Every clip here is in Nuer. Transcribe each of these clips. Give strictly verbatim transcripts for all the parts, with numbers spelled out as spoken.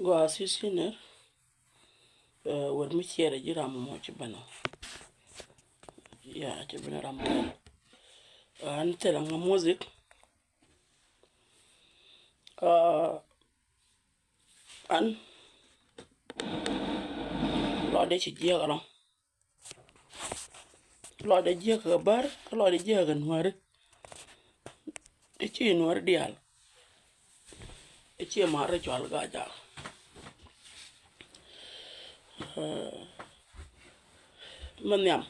Gua sisi ner. Wet mi ciɛrɛ ji̱ ram mɔ ci ben ɔ. Ya, ci ben ram mɔ. An thil aŋa music. An lɔcdɛ ci jiɛk alɔŋ. Lɔcdɛ jiäk kɛ bär, kä lɔcdɛ jiäk kɛ nuääri. I̱ ci nuääri diaal. I̱ ci ma̱a̱r i̱ cual Gaa-jaak. Mɛ nhiam.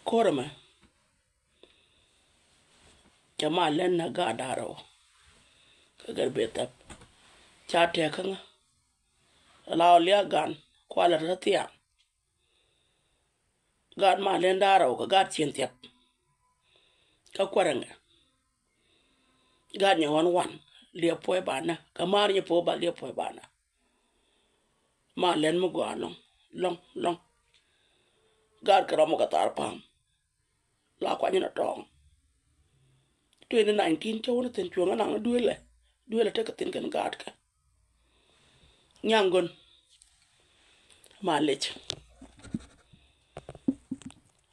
Ko̱r ɛmɛ cɛ ma lɛn nä gaat da̱rɛ wä. Kä gɛr beth thɛp ca tɛk kä ŋä. La ɔ liak gan kualɛ tä thiaŋ. Gaat ma lɛn da̱rɛ wä kɛ gaat cien thiɛp. Kä kuɛrɛ ŋɛ. Gaat nyɛ ɣɔn wan liɛp puɔ̱i banɛ kɛ maar nyɛ puɔ̱i ba liɛp puɔ̱i banɛ. Ma lɛn mi gɔaa lɔŋ lɔŋ lɔŋ. Gaat kɛ rɔm kɛ thar pam. La kuany in a tɔɔŋ. Twenty nineteen cä wun a thin cuɔ̱ŋ a naŋ duelɛ. Duelɛ tekɛ thin kɛn gaatkɛ. Nyaŋ gön. Ma lec.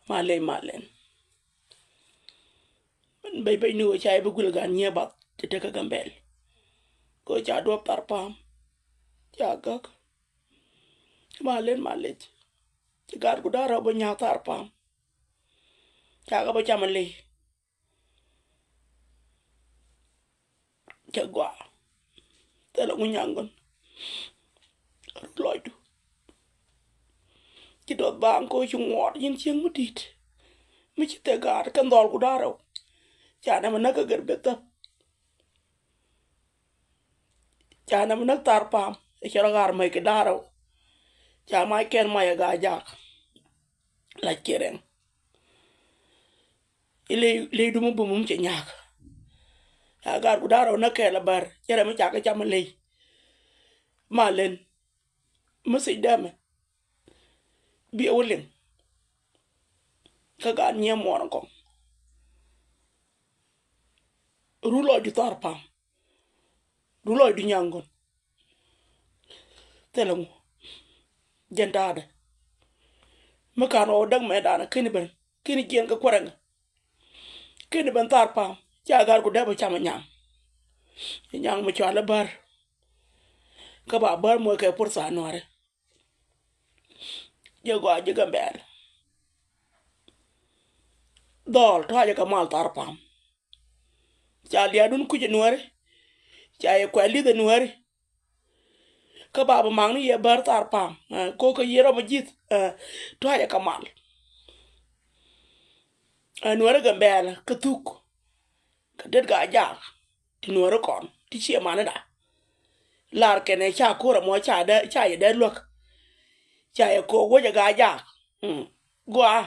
Ma lec ma lɛn. Bɛc bɛc ni ɣöö ca i̱ bi guil gan nyiee bath ti tekɛ Gambɛl. Kɛ ɣöö ca duɔ̱p thar pam. Ca gäk. Ma lec ma lec. Ci gaat ku da̱rä bä nya̱a̱k thar pam. Ca kɛ bä cam a ley. Cɛ gɔaa. Thilɛ ŋu nyaŋ gɔn. Rut lɔcdu. Ci dɔth baaŋ kɛ ɣöö ci ŋuɔɔt nyin cieŋ mi di̱i̱t. Mi ci thek gaat kɛn dhɔl ku da̱rä wä. Ca nɛmɛ näk kä gɛr beth thäp. Ca nɛmɛ näk thar pam ɛ cɛ rɔ ɣaar mäc kɛ da̱rä wä. Ca mac kɛn mac ɛ Gaa-jaak. Lac kiɛ rɛŋ. I̱ ley, ley dum mi bum mi cɛ nya̱a̱k. A gaat ku da̱rä wä näk kɛɛl a bär cɛ rɛ mi ca kɛ cam a ley. Ma lɛn. Mi thiec dämɛ. Biɛ wä liŋ. Kä gaat nyiee muɔɔr in kɔŋ. Rut lɔcdu thar pam. Rut lɔcdu nyaŋ gɔn. Thilɛ ŋu. Jɛn ta̱a̱dɛ. Mi ka̱n ɣɔw däk mɛ danɛ keni ben keni jiɛn kɛ kuɛrɛ ŋä. Keni ben thar pam ca gaat ku dee bä cam a nyaŋ. Nyaŋ mi cual a bär. Kä ba bär muɔc kɛ pur tha̱a̱ŋ nuäärɛ. Jɛ gɔaa ji̱ Gambɛl. Dhɔl tɔ̱a̱cɛ kɛ mal thar pam. Ca liaadun kui̱c ɛ nuääri. Ca yɛ kuɛl li̱th ɛ nuääri. Kä ba bi maŋni yɛ bär thar pam. Ɛ, ko̱ kä yɛ rɔm ɛ ji̱th. Ɛ, tɔ̱a̱cɛ kɛ mal. Ɛ, nuääri Gambɛl kä thuk. Kä det Gaa-jaak. Ti nuääri kɔn ti ciɛ manida. Lar kɛnɛ ca ko̱r ɛmɔ ca dee, ca yɛ dee luäk. Ca yɛ ko̱r wec ɛ Gaa-jaak. Mm. Gɔaa.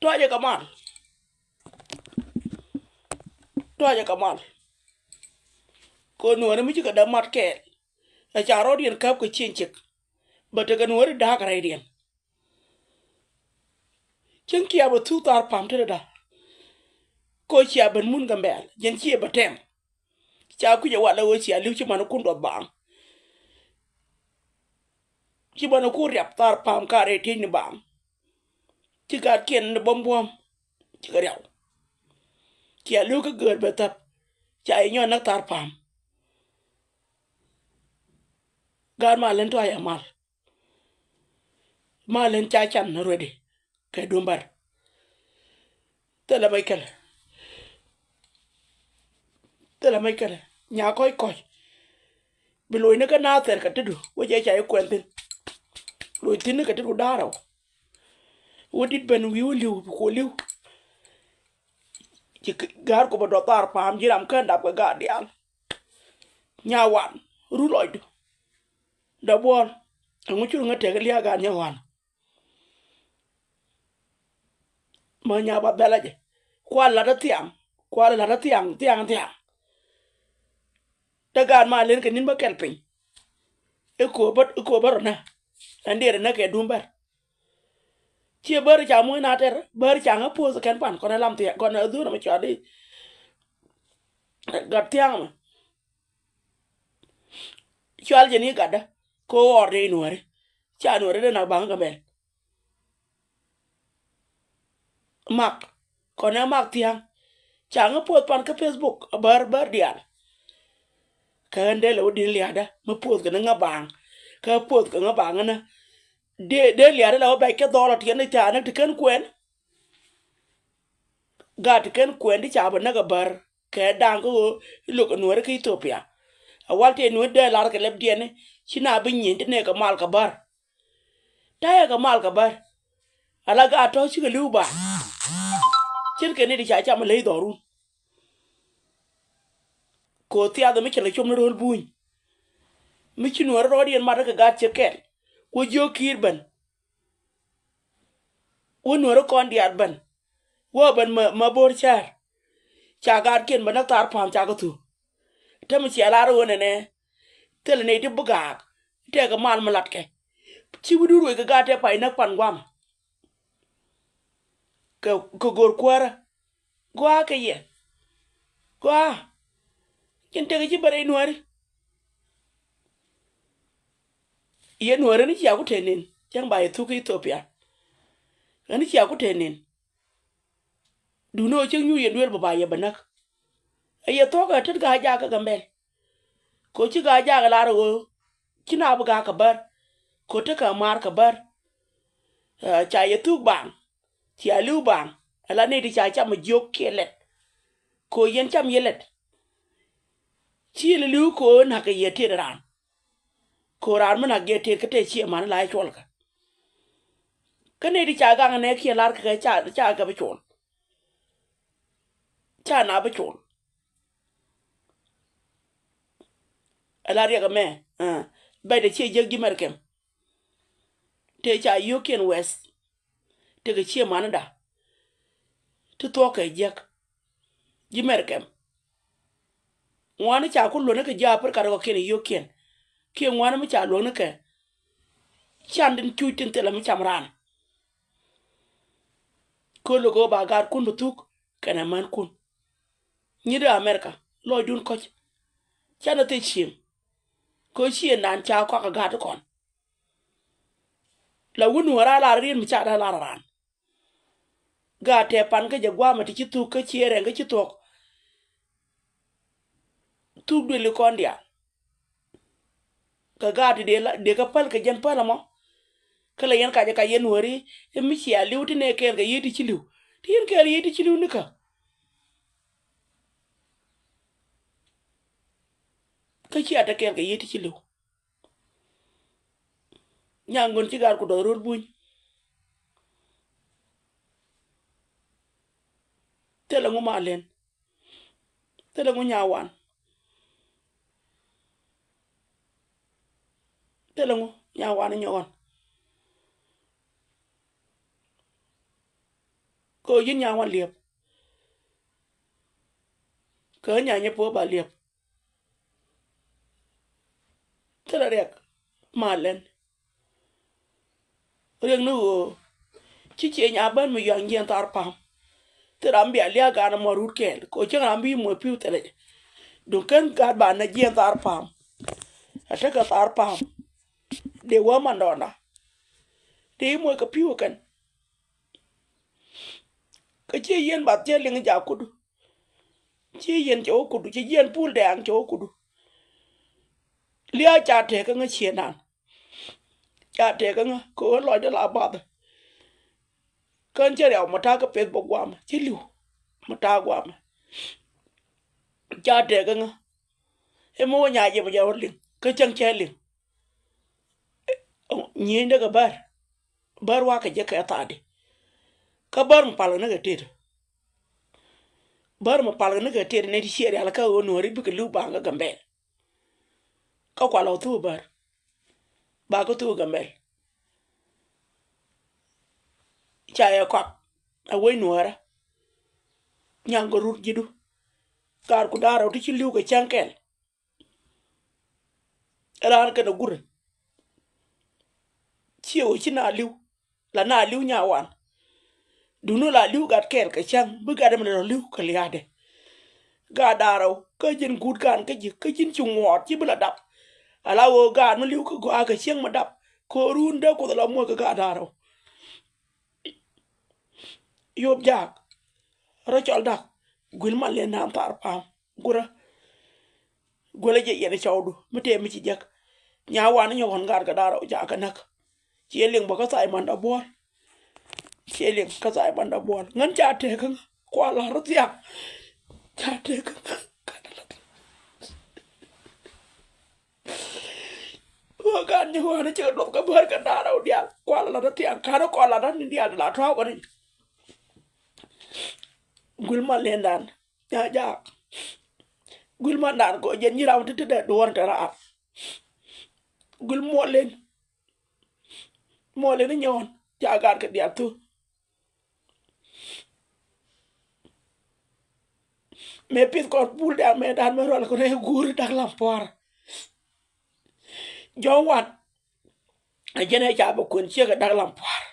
Tɔ̱a̱cɛ kɛ mal. Tɔ̱a̱cɛ kɛ mal. Kɛ nuääri mi cikɛ dee mat kɛɛl. Ɛ ca rɔɔdiɛn käp kɛ cieŋ cik. Bɛ tekɛ nuääri da̱a̱k rɛydiɛn. Cieŋ kiɛ bɛ thuk thar pam tetdä. Kɛ cia ben mun Gambɛl jɛn ciɛ bɛ tɛm. Ca kui̱c ɛ walɛ ɣöö cia li̱w ci man kun duɔth baaŋ. Ci man kun riap thar pam ka rɛy tiecni baaŋ. Ci gatkiɛn ni buɔ̱m buɔ̱m. Cikɛ riaw. Cia li̱w kä gör bɛ thäp. Ca yɛ nyɔk näk thar pam. Gaat ma lɛn tɔ̱a̱c a mal. Ma lɛn ca can ni ruetdi kɛ duɔ̱m bär. Thilɛ mec kɛlɛ. Thilɛ mec kɛlɛ. Nya kɔc kɔc. Bi loc ni kä naath thɛr kɛ tetdu wä jɛ ca i̱ kuɛn thi̱n. Loc thi̱n ni kɛ tetdu da̱rä wä. Wä dit ben wi̱i̱ wä li̱w bi kuɔ li̱w. Ci gaat ku bä dɔth thar pam ji̱ ram kään dap kɛ gaat diaal. Nya wan rut lɔcdu. Dɔ̱buɔl ɛŋu cur ŋä tëk lia̱a̱ gaat nya wan. Mä nya ba bɛl a jɛ kual la̱t a thiaŋ. Kual la̱t a thiaŋ thiaŋ thiaŋ. Te gaat ma len kɛ ni̱n bä kɛl piny. I̱ ko̱o̱p bä rɔ nä ɛn diɛɛr nä kɛ duŋ bär. Ciɛ bär ca muɔ̱c na tɛr bär ca ŋä poth kɛn pan kɔn ɛ lam thiaŋ kɔn ɛ dhuun ɛmɛ cɔal i̱ gat thiaŋ ɛmɛ. Cual jɛ ni gatdä. Ko ɣɔr dee nuäri. Ca nuäri dee nak baŋ Gambɛl. Mak kɔnɛ mak thia̱a̱ŋ. Ca ŋä poth pan kä Facebook a bär bär diaal. Kä ɣän dee lɛ wä din lia̱a̱dä mi poth kɛ ni ŋä baŋ. Kä poth kɛ ŋä baŋ ni dee dee lia̱a̱dä lɛ wä bɛc kɛ dhɔl a tiɛn ni tha̱a̱n ni ti kän kuɛn. Gat kɛn kuɛn ti ca bä näk a bär kɛ da̱ŋ kä ɣöö i̱ lo̱k a nuääri kä Ethiopia. A wal tëë nuääri dee lar kɛ lɛpdiɛn i̱ ci na bi nyin ti nɛɛk kɛ mal kɛ bär. Ta̱yɛ kɛ mal kɛ bär. Ala gat tɔ̱ cikɛ li̱w ba. Ce̱tkɛ ni ti ca cam a ley dhɔrun. Ko̱ thiath mi cɛ lɛ com ni ro̱l buny. Mi ci nuääri rɔɔdiɛn mat kɛ gat cɛ kɛl. Wä jiök ki̱i̱r ben. Wä nuäri kɔn diaal ben. Wä ben mä, mä bo̱r cär. Ca gaatkiɛn bä näk thaar pa̱a̱m ca kɛ thuk. Te mi cia lar ɣöö nɛnɛ. Thilɛ nɛy ti bi gaak. Tɛkɛ mal mi latkɛ. Ci wi̱cdu ruëëc kɛ gaat tɛ pay näk pan gua̱a̱m. Kɛ, kɛ go̱r kuäärä. Gua̱a̱ kɛ yɛ. Gua̱a̱. Cin tekɛ ci bä rɛy nuääri. Yɛ nuääri ni cia ku te nin cäŋ ba yɛ thuk Ethiopia. Ɣän ni cia ku te nin. Duundɛ ɣöö cäŋ nyuur yɛ duëël bä ba yɛ bä näk. Ɛ yɛ thuɔ̱k ɛ tet ga̱a̱c jaak kä Gambɛl. Ko̱ ci ga̱a̱c jaak ɛ lar ɣöö ci na bi ga̱a̱k kɛ bär. Ko̱ tekɛ maar kɛ bär. Ɛ, ca yɛ thuk baaŋ. Cia li̱w baaŋ. Ɛ la nɛy ti ca cam ɛ jiök kiɛ lɛt. Ko̱ yɛn cam yɛ lɛt. Ci yɛ lɛ li̱w ko̱ na̱k kɛ yɛ tet raan. Ko̱ raan mi nak jɛ tet kä tɛ ciɛ man la cuɔl kä. Kä nɛy ti ca gaŋ nɛ kiɛ lar kɛ ca, ca kɛ bi cuɔl. Ca na bi cuɔl. Ala riɛk ɛmɛ, ah, bɛc dɛ ciɛ jiäk ji̱ mɛr kɛm. Tëë ca yio̱o̱kiɛn wɛth. Tekɛ ciɛ manida. Ti thuɔ̱k kɛ jiäk. Ji̱ mɛr kɛm. Ŋuani ca ku luɔ̱ni kɛ ji̱ Aprika rɔ kɔkiɛn yio̱o̱kiɛn. Kiɛ ŋuani mi ca luɔ̱ni kɛ. Can tin cuc tin thilɛ mi cam raan. Köl kɛ ɣöö ba gaatkun bi thuk kɛnɛ mänkun. Nyi̱t Amerika lɔcdun kɔ̱c. Canɛ thil ciem. Kɛ ɣöö cieŋdan ca kɔak kɛ gaat ti kɔn. La wun wä raa lar riet mi ca dee lar raan. Gaat tɛ pan kä jɛ gua̱a̱mɛ ti ci thuk kä ciɛ rɛŋ kä ci thuɔ̱k. Thuk duëli kɔn diaal. Kɛ gaat ti dee la, dee kä päl kɛ jɛn päl ɛmɔ. Kä la yɛn kacɛ ka yɛn wääri, i̱ mi cia li̱w ti nɛ kɛɛl kɛ yiëë ti ci li̱w. Ti yɛn kɛɛl yiëë ti ci li̱w nikä. Kä cia te kɛɛl kɛ yiëë ti ci li̱w. Nyaŋ ŋun ci gaat ku dɔth ro̱l buny. Thilɛ ŋu ma lɛn. Thilɛ ŋu nyawan. Thilɛ ŋu nyawan nyɔkɔn. Kɛ ɣöö yi̱n nyawan liɛp. Kɛ ɣän nyanyɛ puɔ̱ ba liɛp. Thilɛ riɛk ma lɛn. Riɛk ni ɣöö ci ciɛ nya ben mi yuaŋ jiɛn thar pam. Thil ram bia liak gan mɔ rut kɛɛl kɛ ɣöö cieŋ ram bi muɔc pi̱w thilɛ jɛ. Duŋ kɛn gat ba nɛ jiɛn thar pam. A tekɛ thar pam. Dee wä mandɔɔnda. Dee i̱ muɔc kɛ pi̱w kɛn. Kä ci yien bath cɛ liŋ jak kudu. Ci yien cɛ wä kudu, ci yien pul dɛɛŋ cɛ wä kudu. Lia̱a̱ ca tɛk kä ŋä ciëënan. Ca tɛk kä ŋä kɛ ɣöö lɔcdä la bath. Kän cä riaw mɔ ta̱a̱ kä peth bä guamɛ ci li̱w mɔ ta̱a̱ guamɛ. Ca tɛk kä ŋä. Ɛ mi wä nya jɛ mɔ jɛ wä liŋ kä cäŋ cɛ liŋ. Nyieenydä kɛ bär. Bär wakɛ jɛ kɛ thaatdi. Kä bär mi palkɛ ni kɛ tet. Bär mi palkɛ ni kɛ tet ni ti ciɛ rial kä ɣöö nuɔ̱ɔ̱ri bikɛ li̱w baŋ kä Gambɛl. Kä kualɛ wä thuk bär. Ba kä thuk Gambɛl. Ca yɛ kɔak a wec nuɔ̱ɔ̱rä. Nyaŋ kɛ rut ji̱du. Kaar ku da̱a̱r rɛw ti ci li̱w kɛ cäŋ kɛl. Raan kɛn a gurɛ. Ciɛ ɣöö ci na li̱w. La na li̱w nyawan. Duŋni la li̱w gat kɛɛl kɛ cäŋ bi gat ɛmɛ la li̱w kɛ lia̱a̱dɛ. Gat da̱a̱r rɛw kä ji̱n guut gan kä ji̱ kä ji̱n ci ŋuɔɔt ci bi la dap. Ala ɣöö gaat mi li̱w kɛ gɔaa kɛ cieŋ mi dap kɛ ɣöö run dee Kuoth la muɔc kɛ gaat da̱ŋ rɛw. Yop jaak rɔ cɔl da̱k guil mal liɛn da̱ŋ thar pa̱a̱m. Gurä guilɛ jɛ yɛn cɔwdu mi tëë mi ci jek. Nya wan nyɔk ɣɔn gaat kɛ da̱ŋ rɛw jaak kɛ näk. Ciɛ liŋ bä kä Thaimanda Buɔl. Ciɛ liŋ kä Thaimanda Buɔl ŋän ca tëëkä ŋä kua la̱r thiaŋ. Ca tëëkä ŋä. Wä gan ni wä ni cɛ duɔth kä bär kɛ da̱ŋ rɛw diaal kua la̱r thiaŋ kan kua la̱r ni diaal la tɔ̱ wä ni. Guil mal liɛn da̱ŋ. Nya jaak guil mal da̱ŋ kɔ jɛn nyi ram ti ti dee duɔ̱ɔ̱r te raar. Guil muɔl len muɔl len nyɔn ca gaat kɛ diaal thu. Mëë pith kɔn pul diaal mëë da̱ŋ mëë rual kɔn ɛ guuri Dak Lam Pua̱a̱r. Jɔ̱ɔ̱ŋ wan a jɛn ɛ ca bɛ kuën ciek kɛ Dak Lam Pua̱a̱r.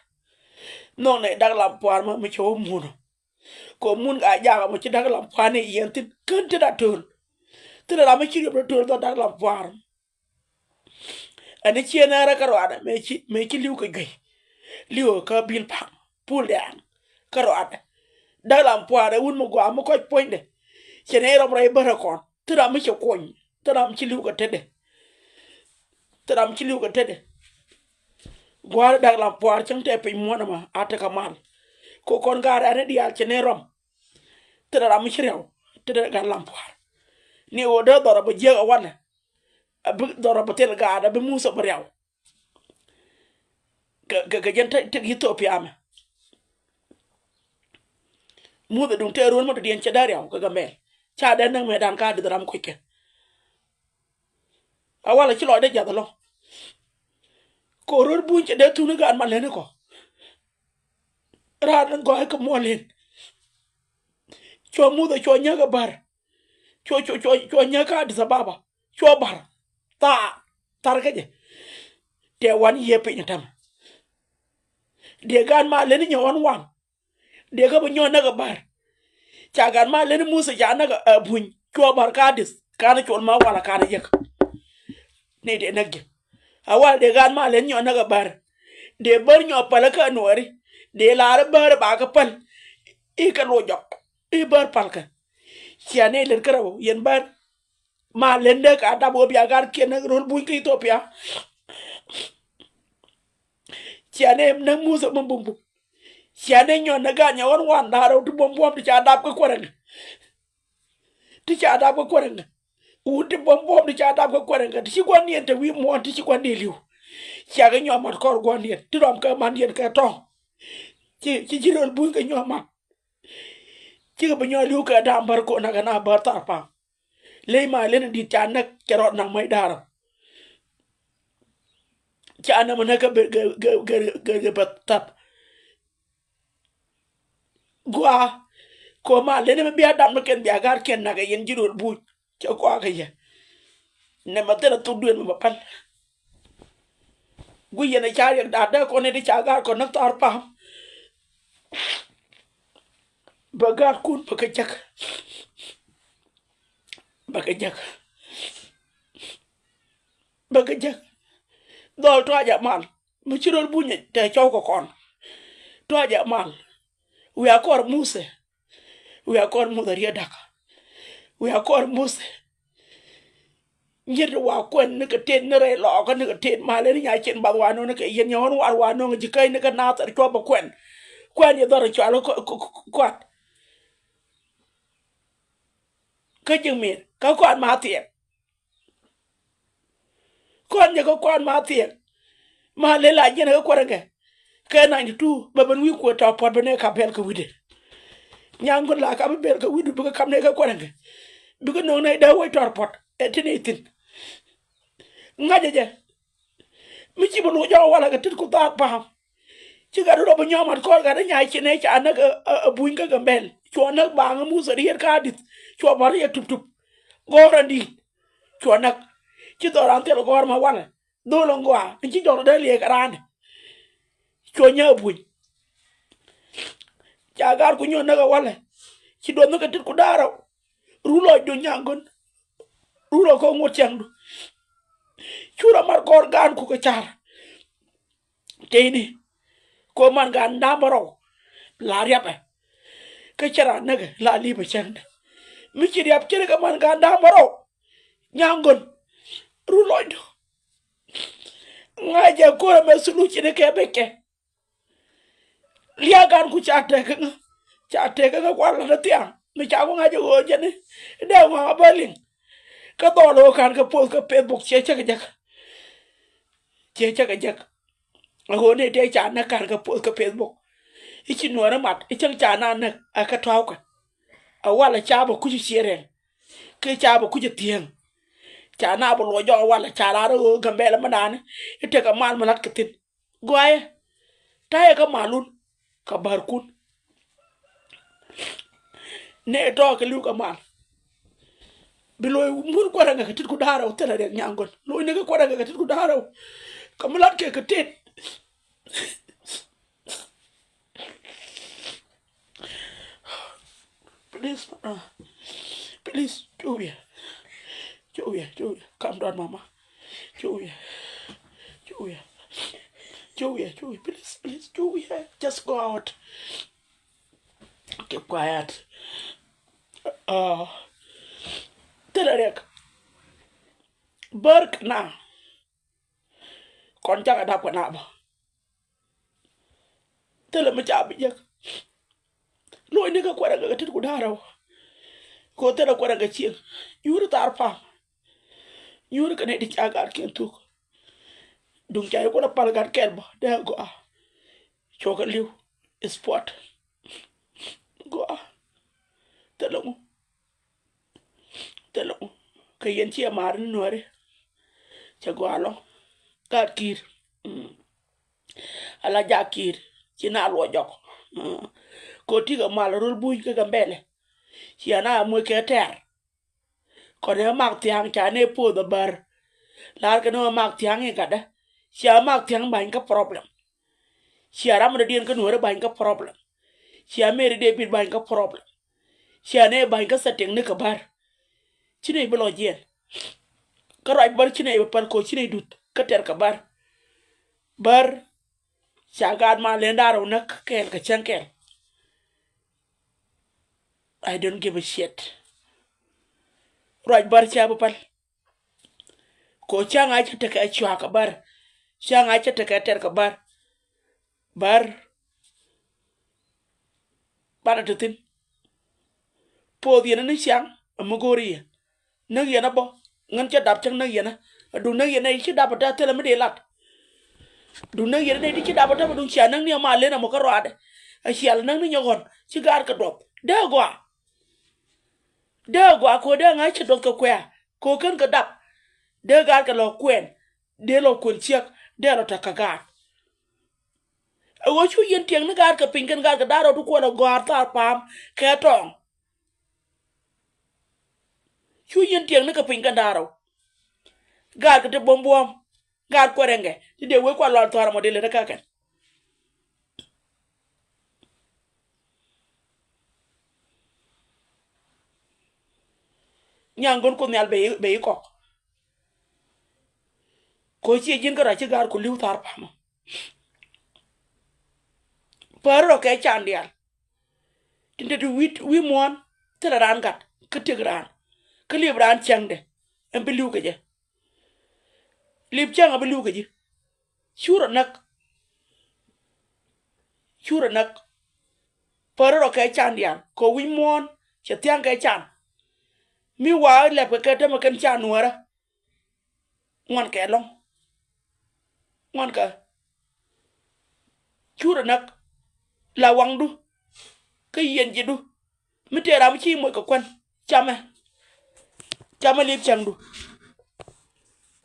Nhɔk nɛ Dak Lam Pua̱a̱r ma mi cɛ wä mun ɔ. Kɛ mun ka jakä mɔ ci Dak Lam Pua̱a̱r ni yɛn thin kän ti da töl. Thin ram mi ci riep da töl dhɔ Dak Lam Pua̱a̱r. Ɛn ni ciɛ nɛɛrɛ kä ruaadɛ mëë ci mëë ci li̱w kɛ juey. Li̱w kä bil pa̱a̱m pul dɛɛŋ kä ruaadɛ. Dak Lam Pua̱a̱r ɛ wun mi gɔaa mi kɔc puɔ̱nydɛ. Cɛ nɛy rɔm rɛy bärä kɔn thin ram mi cɛ kuɔny thin ram ci li̱w kɛ tetdɛ. Thin ram ci li̱w kɛ tetdɛ. Gua̱a̱r Dak Lam Pua̱a̱r cäŋ tɛ piny muɔ̱ɔ̱n ɛmɔ a tekɛ mal. Kɛ kɔn gaat rɛ̈ni diaal cɛ ni rɔm. Thin ram mi ci riɛw tetdɛ Dak Lam Pua̱a̱r. Ni ɣöö dee dhɔr a bɛ jiäk a walɛ. A bi dhɔr a bɛ thil gaat a bi Muthɛ bɛ riɛw. Kɛ kɛ kɛ jɛn tek tek Ithiopia mɛ. Muthɛ duŋ tëë ruɔ̱n mɔ dɔ̱diɛn cɛ dee riaw kɛ Gambɛl ca dee näk mëë da̱ŋ ka di̱th ram kui̱ckɛ. A walɛ ci lɔcdɛ jiath ɛlɔ̱ŋ. Kɛ ɣöö röt buny cɛ dee thuni gaat mal leni kɔ. Raan gɔ̱a̱c kɛ muɔl len. Cuɔ Muthɛ cuɔ nyäk ɛ bär. Cuɔ cuɔ cuɔ cuɔ nyäk kä Addis Ababa. Cuɔ bär. Thaar thaar kä jɛ. Tɛ wan yiëë piny ɛ tämɛ. Dee gaat mal leni nyɛ ɣɔn wan. Dee kä bi nyɔk näk ɛ bär. Ca gat ma leni Muthɛ ca näk ɛ buny cuɔ bär ka Addis kanɛ col ma walɛ kanɛ yek. Ni dee näk jɛ. A walɛ dee gat ma leni nyɔk näk ɛ bär. Dee bär nyɔk päl kä Nuɛri. Dee lar bär ba kä päl. I̱ kɛ loc jɔk i̱ bär pälkɛ. Cia ni lɛt kä rɛw yɛn bär. Ma lendɛ ka dap wä bia gat kiɛn näk rol buny kä Ithiopia. Cia ni näk Muthɛ mi bumbum. Cia ni nyɔn ni gan nyɛ ɣɔn wan da̱a̱r rɛw ti buɔ̱m buɔ̱m ti ca dap kä kuäräŋ. Ti ca dap kä kuäräŋ. Wut ti buɔ̱m buɔ̱m ti ca dap kä kuäräŋ ti ci gua̱ndiɛn te wi̱i̱ muɔ̱ɔ̱n ti ci gua̱ndiɛn li̱w. Cia kɛ nyɔm mat kɔr gua̱ndiɛn ti rɔm kɛ mandiɛn kɛ tɔ̱. Ci ci ci röl buny kɛ nyɔm mat. Cikɛ bi nyɔk li̱w kɛ da̱a̱m bär ko̱n akɛ na bär thar pa̱a̱m. Ley ma leni di̱t ca näk cɛ rɔɔd naŋ mɔc da̱a̱r rɔ. Ca nɛmɛ näk kä gɛ gɛ gɛ gɛ bɛ thap. Gua koma leni mi bia dam ni kɛn bia gar kɛn nak yɛn ji̱ rol buc cɛ gua kɛ yɛ. Nɛmɛ thil a thuk duel mi bɛ päl. Gui yɛn a ca riɛk da̱a̱r dee kɔn ni di ca gar kɔn ni thar pam. Bɛ gar kun bɛ kɛ jek. Bɛ kɛ jek. Bɛ kɛ jek. Dhɔl tuac a mal mi ci rol bunyɛ tɛ cɔw kɛ kɔn. Tuac a mal. Wiaa kɔr Muthɛ. Wiaa kɔr Muthɛ riet da̱k. Wiaa kɔr Muthɛ. Nyiet wa kuɛn ni kɛ tet ni rɛy lɔɔkä ni kɛ tet malɛ ni nya cin bath wa no̱o̱ŋ ni kɛ yɛn nyɔ̱ɔ̱n war wa no̱o̱ŋ ji̱ käc ni kɛ nathɛr cuɔp bɛ kuɛn. Kuɛn yɛ dhɔr cual kuat. Kä ji̱ mi̱i̱r kä kuan ma thiɛk. Kɔn jɛ kä kuan ma thiɛk. Ma lel a jiɛn kä kuɛrɛ kɛ. Kɛ ninety two bɛ ben wi̱i̱ kuɛ tɔ̱ puɔt ben ɛ kap bɛl kɛ wi̱dɛ. Nyaŋ kun la kap bɛl kɛ wi̱du bikɛ kap nɛ kä kuɛrɛ kɛ. Bikɛ no̱o̱ŋ nɛ dee wec tɔr puɔt ɛ tin ithin. Ŋa̱cɛ jɛ. Mi ci bi loc jɔk walɛ kɛ tit ku thaak pa̱a̱m. Ci gat rɔ bi nyɔm at kɔr gat inyai ci nɛ ca näk ɛ buny kä Gambɛl. Cuɔ näk baŋ Muthɛ riet ka Addis. Cuɔ bä riet tup tup. Gɔ̱r an di̱i̱t. Cuɔ näk. Ci dhɔr an thil gɔ̱r ma walɛ. Dhol in gɔaa in ci jɔk dee liɛɛk kɛ raan. Cuɔ nyä buny. Ca gar ku nyuɔn näk ɛ walɛ. Ci duɔth ni kɛ tit ku da̱a̱r rɛw. Ru lɔcdu nyaŋ kun. Ru lɔ kä ŋot cäŋdu. Curɛ mat gɔ̱r gaanku kɛ car. Tëëni, ko man gaan da̱a̱m bä rɔw, la riapɛ. Kä cɛ raan näkɛ la lipɛ cäŋdä. Mi ci riap ce̱tkɛ man gaan da̱a̱m bä rɔw. Nyaŋ gön. Ru lɔcdu. Ŋa̱cɛ ko̱r ɛmɛ sulucini kɛ bɛckɛ. Lia̱a̱ gaanku ca tɛk kä ŋä, ca tɛk kä ŋä kual lat thiaŋ. Mi ca ku ŋa̱c ɛ ɣöö jɛn i̱ dee ŋɔaŋ a bä liŋ. Kä dhɔl ɣöö ka̱n kɛ poth kä Facebook ciɛ cä kɛ jek. Ciɛ cä kɛ jek. A ɣöö ni tëë ca näk ka̱n kɛ poth kä Facebook. I̱ ci nuɔ̱ɔ̱ri mat i̱ cäŋ ca na näk a kä tɔ̱a̱wkɛ. A walɛ ca bä kuc ciɛ rɛŋ. Kiɛ ca bä kuc thiäŋ. Ca na bä luɔc jɔk a walɛ ca raar ɣöö Gambɛlɛ mi nani i̱ tekɛ mal mi la̱t kɛ thi̱n. Gɔaaɛ. Ta̱yɛ kä malun. Kä bärkun. Nɛ tɔɔk kɛ li̱w kä mal. Bi lo̱c mun kuäärä ŋɛ kɛ tit ku da̱a̱r rɛw thilɛ riɛk nyaŋ gɔ̱n. Lo̱c ni kɛ kuäärä ŋɛ kɛ tit ku da̱a̱r rɛw. Kä mi lat kɛ kɛ tit. Please, uh, please, Jowia. Jowia, Jowia, calm down, mama. Jowia, Jowia, Jowia, Jowia, please, please, Jowia, just go out. Keep quiet. Uh, thilɛ riɛk. Bärk na. Kɔn cakɛ dap kɛ na bä. Thilɛ mi ca bi jek. Lo̱cni kä kuɛrɛ kɛ tit ku da̱a̱r rɛw. Ko thilɛ kuɛrɛ kɛ cieŋ. Yuri thar pam. Yuri kɛ nɛy ti ca gatkiɛn thuk. Duŋ ca yi kulɛ pal gat kɛl bä dee gɔaa. Cuɔkɛ li̱w. Sport. Gɔaa. Thilɛ ŋu. Thilɛ ŋu. Kɛ yɛn ciɛ maar ni nuɔri. Cɛ gɔaa lɔ. Gat ki̱i̱r. Mm. Ala jak ki̱i̱r ci na luɔc jɔk. Ko tikɛ mal rol buny kä Gambɛlɛ. Cia na moc kɛ tɛr. Kɔn ɛ mak thia̱a̱ŋ ca ne poth a bär. Lar kɛ ni ɛ mak thia̱a̱ŋ i̱ gatdä. Cia mak thia̱a̱ŋ ba̱ny kä problem. Cia ram dɔ̱diɛn kä nuɔ̱ɔ̱ri ba̱ny kä problem. Cia meri dee bit ba̱ny kä problem. Cia ne ba̱ny kä setting ni kɛ bär. Ci nɛy bi lɔ jiɛn. Kä ruac bär ci nɛy bi päl ko ci nɛy duth kä tɛr kɛ bär. Bär. Ca gaat ma len da̱a̱r wä näk kɛɛl kɛ cäŋ kɛɛl. I don't give a shit. Ruac bär ca bi päl. Ko cäŋ a cä tekɛ cua̱a̱k kɛ bär. Cäŋ a cä tekɛ tɛr kɛ bär. Bär. Banɛ te thi̱n. Poth yɛn ni ciaŋ a mi go̱o̱ri yɛ. Näk yɛn a bä. Ŋän cä dap cäŋ näk yɛn a. A duŋ näk yɛn a ci dap a tɛ thilɛ mi dee lat. Duŋ näk yɛn a nɛy ti ci dap a tɛ bä duŋ cia näk ni a ma len a mɔ kä ruaadɛ. A cial näk ni nyɔk ɣɔn ci gaat kɛ duɔth. Dee gɔaa. Dee gɔaa ko dee ŋa̱c cɛ duɔth kɛ kuɛ̈ɛ̈ ko kän kɛ dap. Dee gaat kɛ lɔ kuɛn. Dee lɔ kuɛn ciek. Dee lɔ tɛk kɛ gaat. Ɛ ɣöö cu yɛn tiɛŋ ni gaat kɛ piny kɛn gaat kɛ da̱a̱r rɔw ti kuɔl ɛ gɔ̱a̱r thaar pa̱a̱m kɛ tɔ̱ɔ̱ŋ. Cu yɛn tiɛŋ ni kɛ piny kɛn da̱a̱r rɔw. Gaat kɛ ti buɔ̱m buɔ̱m. Gaat kuɛrɛŋkɛ ti dee wee kual lɔal thua̱r ɛmɔ dee lät ɛ kä kɛn. Nyaŋ gön Kuoth Nhial bɛ i̱, bɛ i̱ kɔk. Ko ciɛ ji̱n kä rɔ ci ga̱a̱r ku li̱w tha̱a̱r pamä. Päär rɔ kɛ can diaal. Tin te ti wi̱i̱, wi̱i̱ muɔ̱ɔ̱n thilɛ raan gat kä tiek raan. Kä liep raan cäŋdɛ ɛn bi li̱w kɛ jɛ. Liep cäŋ a bi li̱w kɛ ji̱. Cu rɔ näk. Cu rɔ näk. Päär rɔ kɛ can diaal kɛ wi̱c muɔ̱ɔ̱n cɛ thia̱ŋ kɛ can. Mi wa lɛp kɛ kɛ tämɛ kɛn can nuäärä. Ŋuan kɛ lɔ̱ŋ. Ŋuan kɛ. Cu rɔ näk. La waŋdu. Kä yiɛn ji̱du. Mi tëë ram mi ci moc kɛ kuän camɛ. Camɛ liep cäŋdu.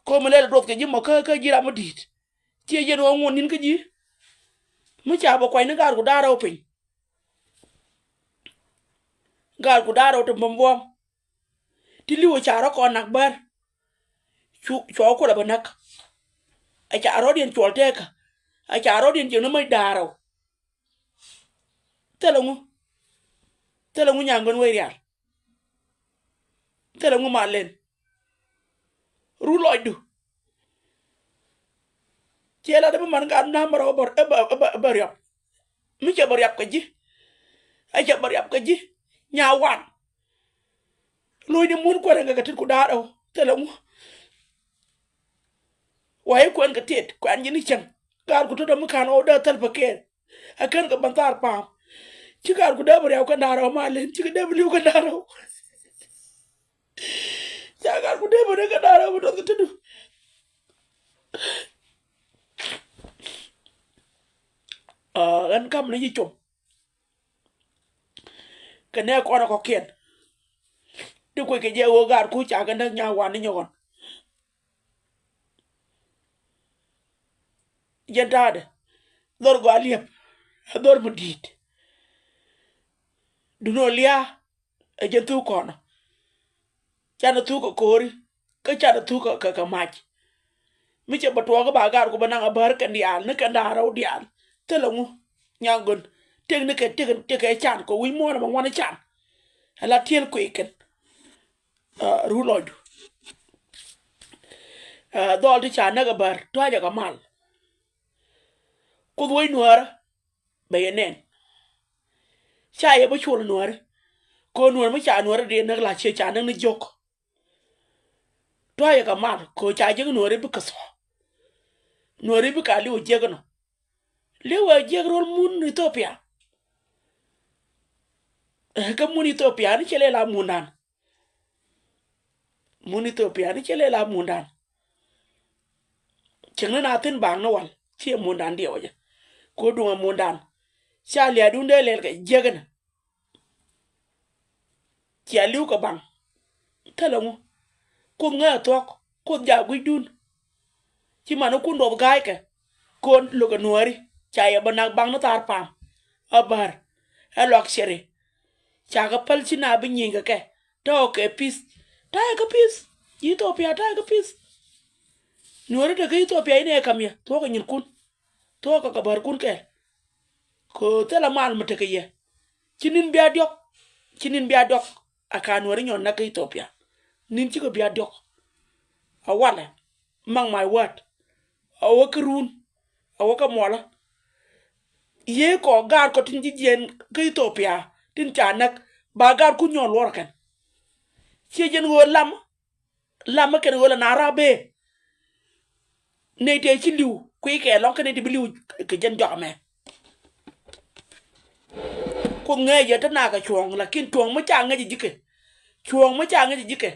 Komi lɛl duɔth kɛ ji̱ mɔ kä, kä ji̱ ram mi di̱i̱t. Ciɛ yɛn ɣöö ŋuɔ̱n ni̱n kä ji̱. Mi ca bɛ kuany ni gaatku da̱a̱r rɛw piny. Gaatku da̱a̱r rɛw ti buɔ̱m buɔ̱m. Ti li̱w ca rɔ kɔn nak bär. Cu, cua kulɛ bä näk. A ca rɔ̱diɛn cuɔl tɛɛkä. A ca rɔ̱diɛn jiɛn ni mäc da̱a̱r rɛw. Thilɛ ŋu. Thilɛ ŋu nyaŋ gön wec rial. Thilɛ ŋu mal len. Ru lɔcdu. Ciɛ lat bi man gat nam rɔ bä, bä, bä, bä riap. Mi cɛ bä riap kɛ ji̱. Ɛ cɛ bä riap kɛ ji̱. Nya wan. Lo̱cni mun kuɛn kɛ kɛ tit ku da̱a̱r ɛ wä. Thilɛ ŋu. Wa i̱ kuɛn kɛ tit kuɛn ji̱ ni cäŋ. Gaatku tɔ̱tɔ̱ mi ka̱n ɣɔw dee thäl pɛ kɛɛl. Ɛ kän kɛ ban thaar pa̱a̱m. Ci gaatku dee bä riap kɛ da̱a̱r ɛ wä ma len cikɛ dee bä li̱w kɛ da̱a̱r ɛ wä. Ca gat ku dee bä dee kɛ da̱a̱r ɛ wä mi tɔth kɛ tetdu. Ɣän kam ni ji̱ com. Kɛ nɛ kɔn ɛ kɔkiɛn. Di kuec kɛ jɛ ɣöö gaatku ca kɛ näk nya wan ni nyɔkɔn. Jɛn ta̱a̱dɛ dhɔr gɔaa liɛp. Ɛ dhɔr mi di̱i̱t. Duno lia̱a̱. Ɛ jɛn thuk kɔnɔ. Canɛ thuk kɛ ko̱ri kä canɛ thuk kɛ kɛ mac. Mi cɛ bä tuɔɔk kä ba gaatku bä naŋ a bär kɛn diaal ni kɛn da̱a̱r rɛw diaal. Thilɛ ŋu. Nyaŋ gön. Tëk ni kɛ tëk tëk kɛ can kɛ wi̱c muɔ̱ɔ̱n ɛmɛ ŋuan can. Ɛ la tiɛl kui̱ kɛn. Ru lɔcdu. Dhɔl ti ca näk a bär tua̱cɛ kɛ mal. Kuoth wec nuäärä. Bɛ yɛ nɛn. Ca yɛ bä cuɔl nuääri. Kɛ nuääri mi ca nuääri dee näk la ciɛ ca näk ni jiök. Tua̱cɛ kɛ mal kɛ ca jiäk nuääri bi kɛ thuɔ̱k. Nuääri bi ka li̱w jiäk inɔ. Li̱w ɛ jiäk ro̱l mun Ithiopia. Kä mun Ithiopia ni cɛ lɛ la mundan. Mun Ithiopia ni cɛ lɛ la mundan. Cieŋni na thi̱n baŋni wal ciɛ mundan diɛwä jɛ. Ko duŋ a mundan. Ca lia̱a̱dun dee lɛl kɛ jiäkni. Cia li̱w kɛ baŋ. Thilɛ ŋu. Kuoth ŋäc a thuɔ̱k. Kuoth ja gui̱cdun. Ci mani kun duɔth ga̱a̱ckɛ. Kon lo̱kɛ nuääri ca yɛ bä nak baŋ ni thaar pa̱a̱m. A bär. Ɛ luak cɛri. Ca kɛ päl ci na bi nyieny kɛ kɛ. Tɔ̱ kɛ pi̱th. Ta̱yɛ kɛ pi̱th. Ji̱ Ithiopia ta̱yɛ kɛ pi̱th. Nuääri tekä Ithiopia inɛ kam yɛ thuɔ̱kɛ nyinkun. Thuɔ̱kɛ kɛ bärkun kɛɛl. Kɛ thilɛ mal mi tekɛ yɛ. Ci ni̱n bia diɔ̱k. Ci ni̱n bia diɔ̱k. A ka nuääri nyɔn näk kä Ithiopia. Ni̱n cikɛ bia diɔ̱k. A walɛ. Mark my word. A wä kä run. A wä kä muɔlä. Yee kɔ gaar kɔ tin ji̱ jiɛn kä Ithiopia tin ca näk ba gaar kun nyɔn luɔr kɛn. Ciɛ jɛn ɣöö lam. Lam mi kɛn ɣöö la na ra̱a̱ bee. Nɛy tëë ci li̱w kui̱ kɛ lɔ̱ŋ kä nɛy ti bi li̱w kɛ jɛn jɔak mɛ. Kuoth ŋäcɛ jɛ te nakä cuɔ̱ɔ̱ŋ lakin cuɔ̱ɔ̱ŋ mi ca ŋäcɛ ji̱kɛ. Cuɔ̱ɔ̱ŋ mi ca ŋäcɛ ji̱kɛ.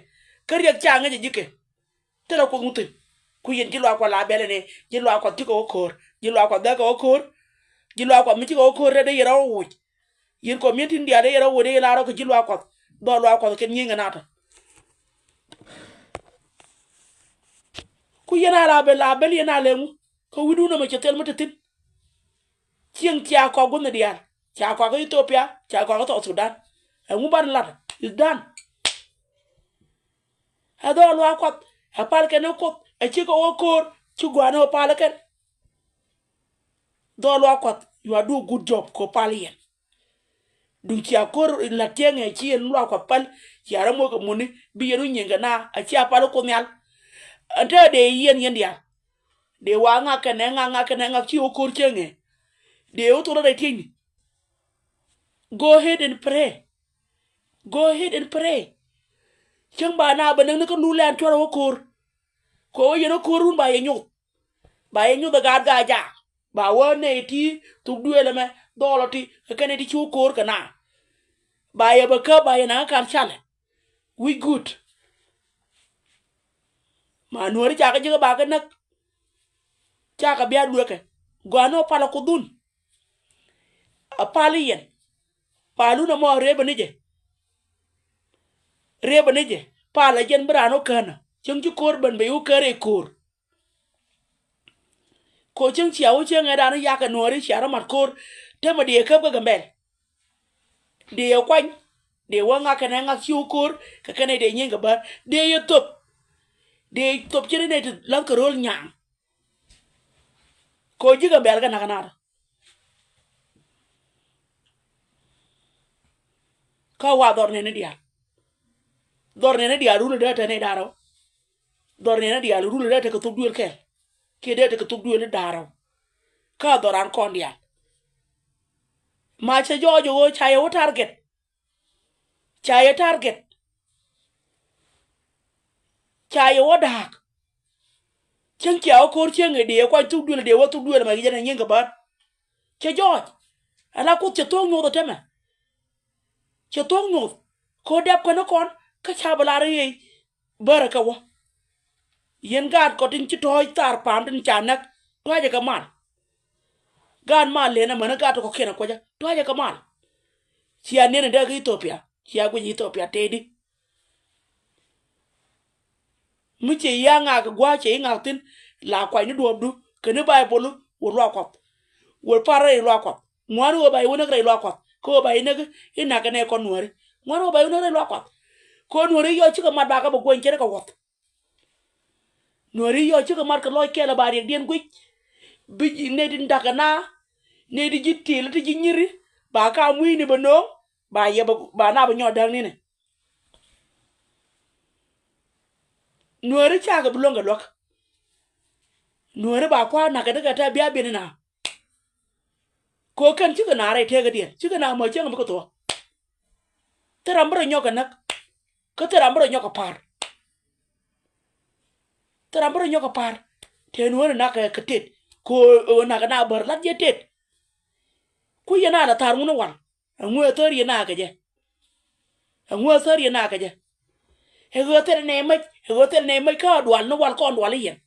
Kä riɛk ca ŋäcɛ ji̱kɛ. Thilɛ Kuoth ŋuthin. Ku yɛn ji̱ luaak Kuɔth la bɛlɛ ni ji̱ luaak Kuɔth cikɛ wä ko̱o̱r. Ji̱ luaak Kuɔth bɛkɛ wä ko̱o̱r. Ji̱ luaak Kuɔth mi cikɛ wä ko̱o̱r rɛt dee yɛn rɔ wuc. Yɛn kɔ mi̱en tin diaal dee yɛn rɔ wuc dee yɛn la rɔ kɛ ji̱ luaak Kuɔth. Dhɔl luaak Kuɔth kɛn nyieny kɛ natä. Ku yɛn a la bel la bel yɛn a lɛ ŋu. Kä wi̱dun ɛmɛ cɛ thil mi te thi̱n. Cieŋ cia kɔak gua̱thni diaal. Ca kɔak kä Ithiopia, ca kɔak kä South Sudan. Ɛŋu ban lat? Is done. Ɛ dhɔl luaak Kuɔth, ɛ pal kɛn ɛ Kuoth, ɛ cikɛ wä ko̱o̱r, ci gua̱a̱n ɛ wä pal ɛ kɛn. Dhɔl luaak Kuɔth, you are do good job kɛ wä pal yɛn. Duŋ cia ko̱r la tiɛŋɛ ci yɛn luaak Kuɔth pal, cia rɔ moc kɛ muni, bi yɛn wä nyieny kɛ na, a cia pal ɛ Kuoth Nhial. Ɛn te dee yɛn yɛn diaal. Dee wa ŋak kɛnɛ ŋak ŋak kɛnɛ ŋak ci wä ko̱r cieŋɛ. Dee wä thok rɔ rɛy tiecni. Go ahead and pray. Go ahead and pray. Cäŋ ba na bɛ näk ni kä lul lɛn cuarɛ wä ko̱r. Kɛ wä yɛn wä ko̱r run ba yɛ nyoth. Ba yɛ nyoth ɛ gaat gaa jaak. Ba wä nɛy ti thuk duëël ɛmɛ dhɔɔlɔ ti kɛ kɛn nɛy ti ci wä ko̱r kɛ na. Ba yɛ bɛ käp ba yɛ naŋ kä ka̱n calɛ. Wi̱c guut. Ma nuääri ca kɛ ji̱ kɛ ba kɛ näk. Ca kɛ bia lueekɛ. Gɔaa ni ɔ pal ɛ Kuoth dhun. A pal i̱ yɛn. Palun ɛmɔ a rëëpä ni jɛ. Rëëpä ni jɛ. Pal ɛ jɛn bi raan wä känä. Cäŋ ci ko̱r ben ben wä kän rɛy ko̱r. Ko cäŋ cia wä cäŋ ɛ raan wä yakɛ nuääri cia rɔ mat ko̱r. Temɛ dee käp kä Gambɛl. Dee yɛ kuany. Dee wä ŋak kɛnɛ ŋak ci wä ko̱r. Kɛ kɛnɛ dee nyieny kɛ bär. Dee yɛ thop. Dee thop ci ri nɛ ti la̱th kɛ ro̱l nyaŋ. Ko ji̱ Gambɛl kɛ nakä nar. Kä wa dhɔr nɛni diaal. Dhɔr nɛni diaal rulɛ dee te nɛy da̱rä. Dhɔr nɛni diaal rulɛ dee te kɛ thok duël kɛɛl. kiɛ dee tekɛ thuk duëël i̱ da̱a̱r rɛw. Kä a dhɔran kɔn diaal. Ma cɛ jɔɔc ɛ ɣöö ca yɛ wä target. Ca yɛ target. Ca yɛ wä da̱a̱k. Cäŋ cia wä ko̱r cieŋ ɛ dee kuany thuk duëël, dee wä thuk duëël ma jɛn ɛ nyiŋ kɛ bär. Cɛ jɔɔc. Ala Kuoth cɛ thuɔ̱k nyuɔth ɛ tämɛ. Cɛ thuɔ̱k nyuɔth. Ko̱ dɛp kɛn ɛ kɔn kä ca bi lar i̱ bärä kɛ wä. Yɛn gaat kɔ tin ci tɔ̱ɔ̱c thar pa̱a̱m tin ca näk, tuacɛ kɛ mal. Gaat mal lënɛ mäni gaat ti kɔ̱kiɛn ɛ kuecä, tuacɛ kɛ mal. Cia niɛn in dee kä Ithiopia, cia guic Ithiopia tëëdi. Mi ciɛ yi a ŋak kɛ gua̱a̱c, ciɛ yi ŋak thi̱n, la kuany ni duɔ̱ɔ̱pdu kɛn ni Baibol wä luaak Kuɔth. Wä par rɛy luaak Kuɔth. Ŋuani ɣöö ba yi wä näk rɛy luaak Kuɔth, kä ɣöö ba yi näk i̱ na̱k kɛ nɛy kɔn Nuääri. Ŋuani ɣöö ba yi wä näk rɛy luaak Kuɔth. Kɛ ɣöö Nuääri yɔc cikɛ mat ba kɛ bɛ guɛny ce̱tkɛ Kuɔth. Nuääri yɔc cikɛ mat kɛ lɔc kɛl a ba riɛkdiɛn guic. Bi ji̱ nɛy tin da̱k kɛ na, nɛy ti ji̱ til ti ji̱ nyiri, ba ka mui̱ni bɛ no̱o̱ŋ, ba yɛ bɛ, ba na bɛ nyɔɔt däk ni̱ni. Nuääri cakɛ bi luäŋ kɛ luäk. Nuääri ba kua̱r na̱k kɛ ti kɛ tɛ bia biɛn ina. Kɛ ɣöö kɛn cikɛ naar rɛy tëkädiɛn, cikɛ naar mäc cäŋ bikɛ thuɔ̱k. Thil ram bi rɔ nyɔk kɛ näk. Kä thil ram bi rɔ nyɔk kɛ pa̱a̱r. Thil ram bi rɔ nyɔk kɛ pa̱a̱r. Tëë nuɔ̱ɔ̱ri nak kɛ tet. Kɛ ɣöö nak kɛ na bär la̱t jɛ tet. Ku yɛn a la tha̱a̱r ŋun i̱ wal. Ɛŋu ɛ thäär yɛn a kɛ jɛ? Ɛŋu ɛ thäär yɛn a kɛ jɛ? Ɛ ɣöö thilɛ nɛy mäc, ɛ ɣöö thilɛ nɛy mäc kä a dual ni wal kɔn dual i̱ yɛn.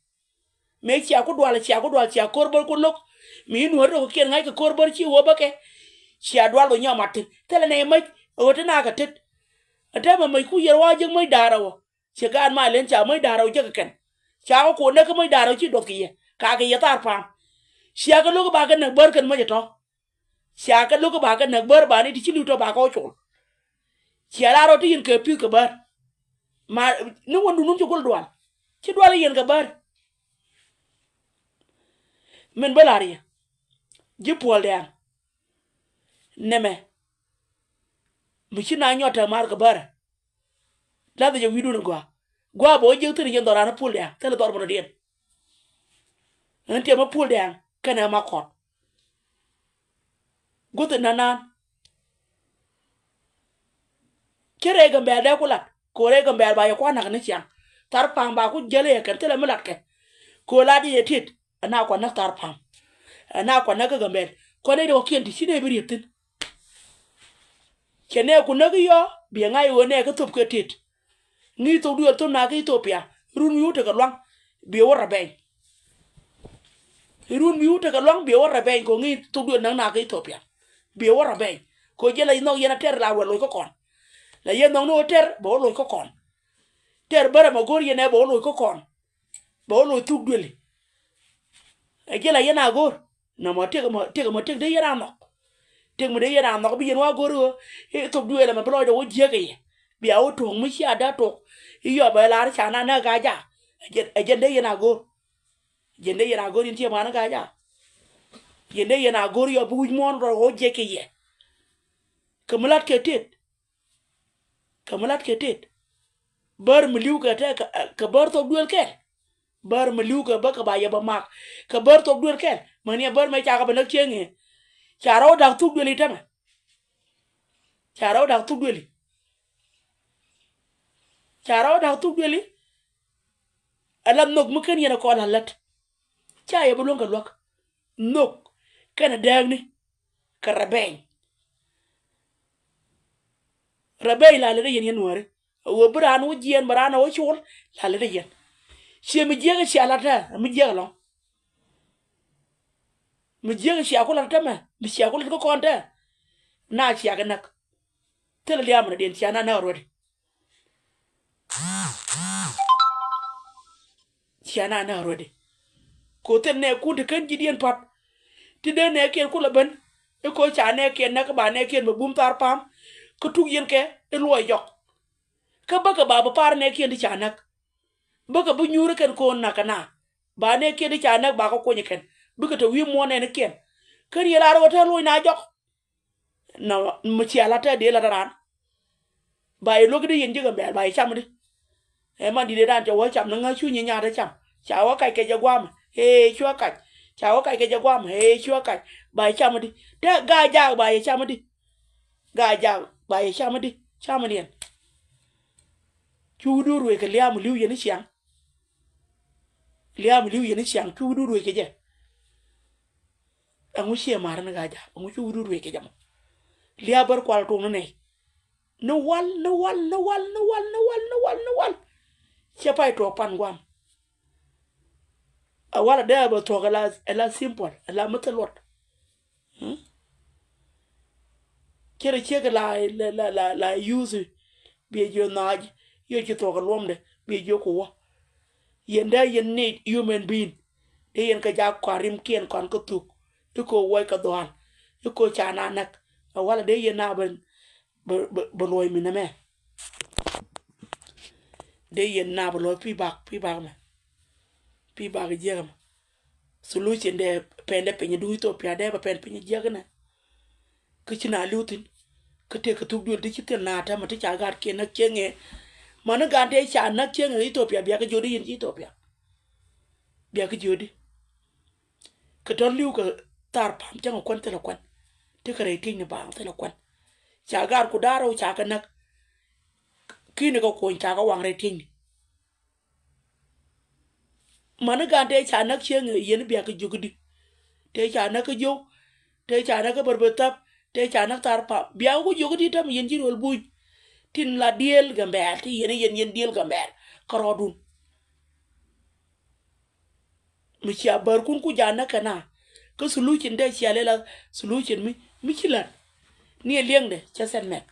Mëë cia ku dual, cia ku dual, cia ko̱r bär ku lo̱k. Mi nuɔ̱ɔ̱ri rɔ kɔ̱kiɛn ŋa̱ckɛ ko̱r bär ci wä bäkɛ. Cia dual bä nyɔk mat thi̱n. Thilɛ nɛy mäc, ɛ ɣöö ti na kɛ tet. Ɛ täämɛ mäc ku yɛr wa jek mäc da̱a̱r ɛ wä. Ciɛ gaat ma lɛn ca mäc da̱a̱r ɛ wä jek kɛ kɛn. Ca kɛ ko̱r näk kä mäc da̱a̱r ɛ wä ci duɔth kɛ yɛ. Ka kɛ yɛ thar pa̱a̱m. Cia kɛ lo̱k ba kɛ näk bär kɛn mäc ɛ tɔ̱. Cia kɛ lo̱k ba kɛ näk bär ba ni ti ci li̱w tɔ̱ ba kɛ wä col. Cia la rɔ ti yɛn kɛ pi̱th kɛ bär. Ma ni wä dun wun ci gul dual. Ci dual yɛn kɛ bär. Min bä la̱r yɛ. Ji̱ Puɔl Dɛŋ. Nɛmɛ. Mi ci na nyɔt te mar kɛ bär. Lath jɛ wi̱i̱dun gɔaa. Gɔaa bɛ wä jiäk thi̱n yɛn dhɔran Puɔl Dɛŋ. Thilɛ dhɔr mɔnɔ diɛn. Ɛn tiɛmä Puɔl Dɛŋ kɛnɛ ma kɔn. Guth in nanan. Ci rɛy Gambɛl dee ku lat. Kɛ rɛy Gambɛl ba yɛ kuan nak ni ciaŋ. Thar pa̱a̱m ba ku jäl yɛ kɛn thilɛ mi lat kɛ. Kɛ lat yɛ tit. Ɛn a kuan näk thar pa̱a̱m. Ɛn a kuan näk kä Gambɛl. Kuan nɛy dee kɔ̱kiɛn ti ci nɛy bi riet thi̱n. Cɛ nɛɛku näk i̱ yɔ, biɛ ŋa̱c ɣöö nɛɛkä thop kɛ tet. Ŋi̱i̱c thok duëël thop na kä Ithiopia, run wi̱i̱ wä tekɛ luaŋ, biɛ wä rɛbɛny. Run wi̱i̱ wä tekɛ luaŋ, biɛ wä rɛbɛny, kɛ ŋi̱i̱c thok duëël näk na kä Ithiopia. Biɛ wä rɛbɛny. Kɛ jɛ la nhɔk yɛn a tɛr la wɛ loc kä kɔn. La yɛn nhɔk ni wä tɛr, bɛ wä loc kä kɔn. Tɛr bärɛ mɛ go̱r yɛn ɛ bɛ wä loc kä kɔn. Bɛ wä loc thuk duëli. Ɛ ji̱ la yɛn a go̱o̱r. Nɔmɔ tëk mɔ, tëk mɔ tëk dee yɛn a nhɔk. Tëk mɔ dee yɛn a nhɔk bi yɛn wa go̱o̱r ɣöö i̱ thop duëël ɛmɛ bi lɔcdɛ wä jiäk i̱ yɛ. Bia wä tuɔ̱k mi cia dee tuɔ̱k. I̱ yɔp ɛ lar ca na näk a jaak. Ɛ jɛn, ɛ jɛn dee yɛn a go̱o̱r. Jɛn dee yɛn a go̱o̱r yɛn cie man näk a jaak. Jɛn dee yɛn a go̱o̱r yɔp bi wi̱c muɔ̱ɔ̱n rɔ wä jiäk i̱ yɛ. Kɛ mi lat kɛ tet. Kɛ mi lat kɛ tet. Bär mi li̱w kɛ tɛ kɛ, kɛ bär thok duël kɛl. Bär mi li̱w kɛ bä kɛ ba yɛ bä mak. Kɛ bär thok duël kɛl. Mäni ɛ bär mɛ cakɛ bä näk cieŋ i̱. Ca rɔw da̱k thuk duël i̱ tämɛ. Ca rɔw da̱k thuk duël i̱. Ca rɔw da̱k thuk duël i̱. Ɛ la nhök mi ken yɛn ɛ kɔn la lät. Ca yɛ bi luäŋ kɛ luäk. Nhök kɛnɛ dääkni. Kɛ rɛbɛny. Rɛbɛny la lät ɛ yɛn yɛn nuääri. Ɛ ɣöö bi raan wä jiɛɛn bɛ raan ɛ wä col la lät ɛ yɛn. Ciɛ mi jiäk ɛ cia lat tɛ mi jiäk ɛlɔ̱ŋ. Mi jiäk ɛ cia ku lat tɛ mɛ mi cia ku lat kä kɔn tɛ. Na cia kɛ näk. Thilɛ liaam mi nɔ diɛn cia na näk already. Cia na näk already. Ko̱ thil nɛɛkun ti ken ji̱diɛn pa̱t. Ti dee nɛɛkiɛn kulɛ ben. I̱ ko̱ ca nɛɛkiɛn näk kä ba nɛɛkiɛn bɛ bum thar pa̱a̱m. Kä tuk yɛn kɛ i̱ luɔc jɔk. Kä bäkɛ ba bi par nɛɛkiɛn ti ca näk. Bäkɛ bi nyuuri kɛn ko̱n nakä na. Ba nɛɛkiɛn ti ca näk ba kä kuny kɛn. Bikɛ te wi̱i̱ muɔ̱ɔ̱n nɛɛnikiɛn. Ken yɛ lar ɣöö te luɔc na jɔk. Nɔ mi cia lat tɛ dee lat raan. Ba yɛ luäk di yɛn ji̱ Gambɛl ba yɛ cam di. Ɛ man di̱t ɛ raan cɛ wä cam ni ŋäc cu nyi nyaat ɛ cam. Ca wä kac kɛ jɛ gua̱a̱mɛ. Ee, cua kac. Ca wä kac kɛ jɛ guam. Ee, cua kac. Ba yɛ cam di. Te Gaa-jaak ba yɛ cam di. Gaa-jaak ba yɛ cam di. Cam di yɛn. Cu wi̱i̱ duut ruëëc kɛ lia̱a̱ mi li̱w yɛn i̱ ciaŋ. Lia̱a̱ mi li̱w yɛn i̱ ciaŋ cu wi̱i̱ duut ruëëc kɛ jɛ. Ɛŋu ciɛ ma̱a̱r ni Gaa-jaak, ɛŋu cu wi̱i̱ duut ruëëc kɛ jɛ mɔ. Lia̱a̱ bär kual tuɔɔk ni nɛy. Ni wal, ni wal, ni wal, ni wal, ni wal, ni wal, ni wal. Ciɛ pay tuɔɔk pan guam. A wal a dee a bɛ thuɔ̱k a la, a la simple, a la mi thil luɔt. Hmm? Cɛ rɛ ciek la, la, la, la, la yuthi. Biɛ jiö nhaac, yɛ ci thuɔ̱k a luɔmdɛ, biɛ jiö ku wä. Yɛn dee yɛn ni human being. Dee yɛn kɛ jaak kɔn rimkiɛn kɔn kä thuk. I̱ ko̱ wuɔc kɛ dhua̱a̱l. I̱ ko̱ ca na näk. A wal a dee yɛn na ben bɛ, bɛ, bɛ luɔ̱c mi nɛmɛ. Dee yɛn na bɛ luɔ̱c pi bak, pi bak mɛ. Pi bak jiɛk mɛ. Solution dee pɛn dee piny duŋ Ethiopia dee bɛ pɛn piny jiɛk nɛ. Kä ci na li̱w thi̱n. Kä tëë kɛ thuk duël ti ci thil na tɛmɛ ti ca gat kiɛn näk cieŋ ɛ. Mani gan tëë ca näk cieŋ ɛ Ethiopia bia kä jiöt di yɛn ci Ethiopia. Bia kä jiöt di. Kɛ tɔ̱ li̱w kɛ thar pam cäŋ ɛ kuän thilɛ kuän. Ti kɛ rɛy tiecni baaŋ thilɛ kuän. Ca gaat ku da̱a̱r rɛw ca kɛ näk. Ki̱ni kɛ kuɔny ca kɛ waŋ rɛy tiecni. Mani gan tëë ca näk cieŋ ɛ yɛn bia kä jiök di. Tëë ca näk kä jiök. Tëë ca näk kä bär bä thäp. Tëë ca näk thar pam. Bia kä jiök di täm yɛn ji̱ ruɔl buny. Tin la diëël Gambɛɛr ti yɛn yɛn yɛn diëël Gambɛɛr. Kä rɔɔdun. Mi cia bärkun ku ja näk kɛ na. Kä solution dee cia lɛ la solution mi, mi ci la̱t. Ni ɛ liɛŋdɛ cɛ sɛn mɛk.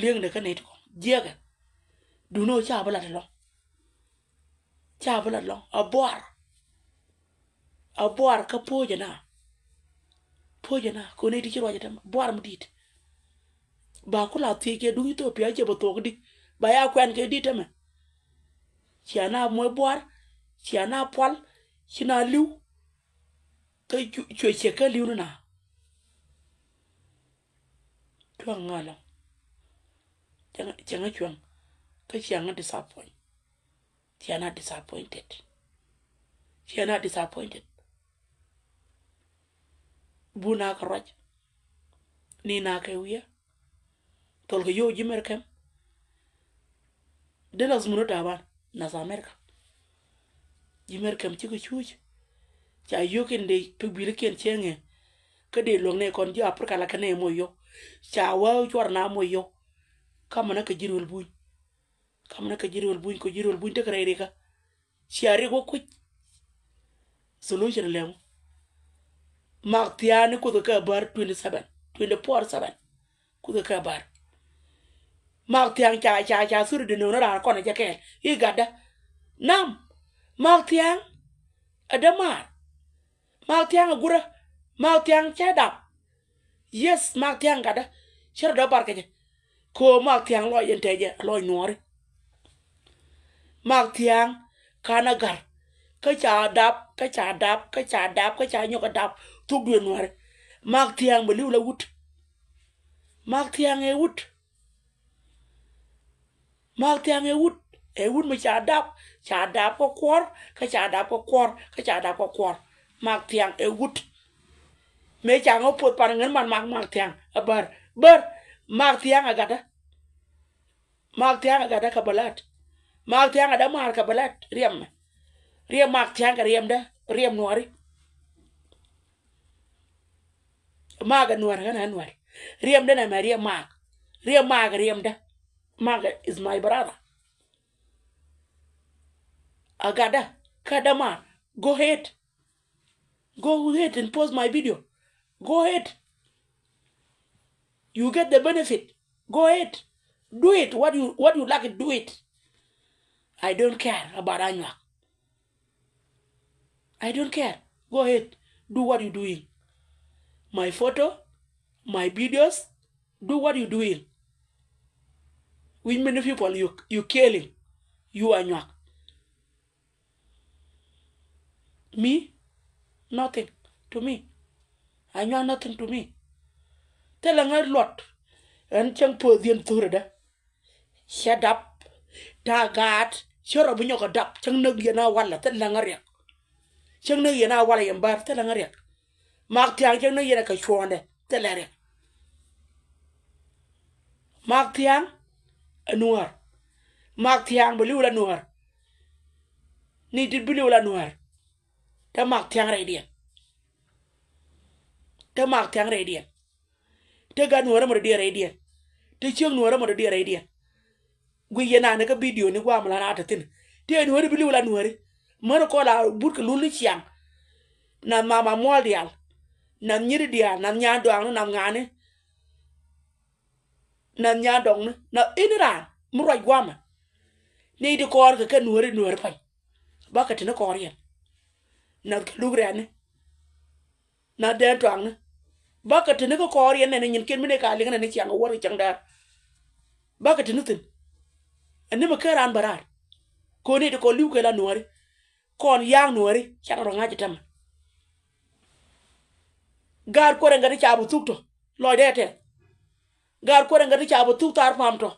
Liɛŋdɛ kä nɛy ti kɔn. Jiɛkɛ. Duundɛ ɣöö ca bi lat ɛlɔ̱ŋ. Ca bi lat ɛlɔ̱ŋ. A buar. A buar kä puɔ̱cɛ na. Puɔ̱cɛ na. Kɛ ɣöö nɛy ti ci ruac ɛ tɛm. Buar mi di̱i̱t. Ba ku la thiec kɛ duŋ Ethiopia cɛ bɛ thuɔ̱k di. Ba ya kuɛn kɛ di̱t tɛmɛ. Cia na muɔc buar, cia na pual, ci na li̱w. Kä cu, cuɛ ciek kä li̱w ni na. Cuaŋ ŋa lɔ. Cɛ ŋa, cɛ ŋa cuaŋ. Kä cia ŋa disappoint. Cia na disappointed. Cia na disappointed. Bun a kɛ ruac. Ni na kɛ wiɛ. Thol kɛ yio̱w ji̱ Mɛrkɛm. Dee la thumunu taban nath America. Ji̱ Mɛrkɛm cikɛ cuuc. Ca yio̱w kiɛn dee pik bi̱likiɛn cieŋɛ. Kä dee luäk nɛ kɔn ji̱ Africa la kɛ nɛ moc yio̱w. Ca wä cuɔr na moc yio̱w. Kamɛ na kɛ ji̱ ruel buny. Kamɛ na kɛ ji̱ ruel buny kɛ ji̱ ruel buny tekɛ rɛy rikä. Cia riɛk wä kui̱c. Solution lɛŋ. Mak Thiaŋ ni kuoth kɛ bär twenty seven, twenty four seven. Kuoth kɛ bär. Mak Thiaŋ ca, ca, ca thuri di no̱o̱ŋ ni raan kɔn jɛ kɛɛl. I̱ gatdä. Nam. Mak Thiaŋ. Ɛ dämaar. Mak Thiaŋ ɛ gurä. Mak Thiaŋ cɛ dap. Yes, Mak Thiaŋ gatdä. Cärɛ dɔ̱ bar kɛ jɛ. Kɛ ɣöö Mak Thiaŋ lɔc in tɛcɛ, lɔc nuɔɔri. Mak Thiaŋ ka̱n a ga̱r. Kä ca dap, kä ca dap, kä ca dap, kä ca nyɔk a dap. Thuk duëë nuɔɔri. Mak Thiaŋ bɛ li̱w la wut. Mak Thiaŋ ɛ wut. Mak Thiaŋ ɛ wut, ɛ wut mi ca dap, ca dap kä kuɔr, kä ca dap kä kuɔr, kä ca dap kä kuɔr. Mak Thiaŋ ɛ wut. Mëë ca ŋä puɔth pan ŋän man Mak, Mak Thiaŋ ɛ bär, bär. Mak Thiaŋ ɛ gatdä. Mak Thiaŋ ɛ gatdä kɛ bä lät. Mak Thiaŋ ɛ dämaar kɛ bä lät riɛm mɛ. Riɛm Mak Thiaŋ kɛ riɛmdä, riɛm nuɔri. Mak ɛ nuɛr ɣän ɛ nuɛr. Riɛmdä nɛ mɛ riɛm Mak. Riɛm Mak riɛmdä. Mak is my brother. A gatdä kä dämaar. Go ahead. Go ahead and post my video. Go ahead. You get the benefit. Go ahead. Do it. What you, what you like, do it. I don't care about Anyuak. I don't care. Go ahead. Do what you doing. My photo, my videos, do what you doing. Which many people you, you killing? You Anyuak. Me? Nothing to me. Anyuak nothing to me. Thilɛ ŋä luɔt. Ɛn cäŋ puɔth yɛn thurädä. Cɛ dap. Ta̱a̱ gaat. Cä rɔ bi nyɔk ɛ dap. Cäŋ näk yɛn a walɛ. Thilɛ ŋä riɛk. Cäŋ ni yɛn a walɛ yɛn bär, thilɛ ŋä riɛk. Mak Thiaŋ cäŋ ni yɛn a kɛ cuɔ̱ɔ̱ŋdɛ, thilɛ riɛk. Mak Thiaŋ ɛ Nuäär. Mak Thiaŋ bi li̱w la Nuäär. Ni dit bi li̱w la Nuäär. Te Mak Thiaŋ rɛydiɛn. Te Mak Thiaŋ rɛydiɛn. Te gat Nuäärä mɔ dɔ̱diɛn rɛydiɛn. Te ciek Nuäärä mɔ dɔ̱diɛn rɛydiɛn. Guic yɛ naan kä bidio ni guam la na te thi̱n. Te Nuääri bi li̱w la Nuääri. Mär kɔ la but kɛ lul ni ciaŋ. Nath mama muɔl diaal. Nath nyiri diaal, nath nyan dɔaŋni, nath ŋaani. Nath nyan dɔŋni, nath ini raan mi ruac guamɛ. Ni ti kɔɔr kɛ kɛ Nuääri, Nuääri pa̱ny. Bakɛ te ni kɔɔr yɛn. Nath kɛ luk rɛɛni. Nath dɛn tuaŋni. Bakɛ te ni kä kɔɔr yɛn nɛn nyin ken mi ni ka liŋ nɛn ni ciaŋ wär kɛ cäŋ däär. Bakɛ te ni thi̱n. Ɛn ni mi ken raan bä raar. Koni ti kɔn li̱w kɛ la Nuääri. Kɔn ya̱a̱ŋ Nuääri canɛ rɔ ŋa̱c tämɛ. Gaat kuäär ɛn gat ti ca bi thuk tɔ lɔcdɛ tɛth. Gaat kuäär ɛn gat ti ca bi thuk thar pam tɔ.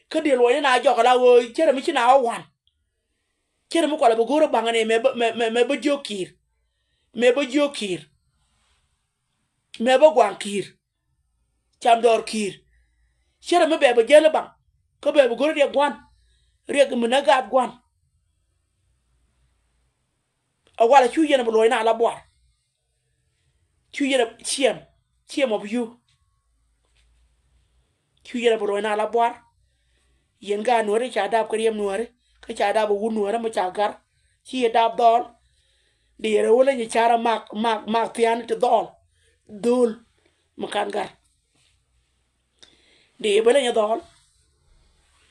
Kä diɛ luɔcni na jɔk ala ɣöö cärɛ mi ci na ɣä wan. Cärɛ mi kualɛ bi go̱o̱r ɛ baŋ ni mɛ bä, mɛ, mɛ, mɛ bä jiök ki̱i̱r. Mɛ bä jiök ki̱i̱r. Mɛ bä guaŋ ki̱i̱r. Cam dɔɔr ki̱i̱r. Cärɛ mi bɛ bi jäl i̱ baŋ. Kä bɛ bi go̱o̱r riɛk gua̱n. Riɛk mi na gaat gua̱n. A walɛ cu yɛn bi luɔcni ala buar. Cu yɛn a ciɛm, ciɛm ɔ bi yu. Cu yɛn a bi luɔcni ala buar. Yɛn gaat Nuääri ca dap kä riɛm Nuääri. Kä ca dap a wut Nuääri mi ca gar. Ci yɛ dap dhɔl. Di yɛn a wä leny carɛ mak, mak, mak thia̱a̱n ti dhɔl. Dhol. Mi kan gar. Di yɛ bä leny a dhɔl.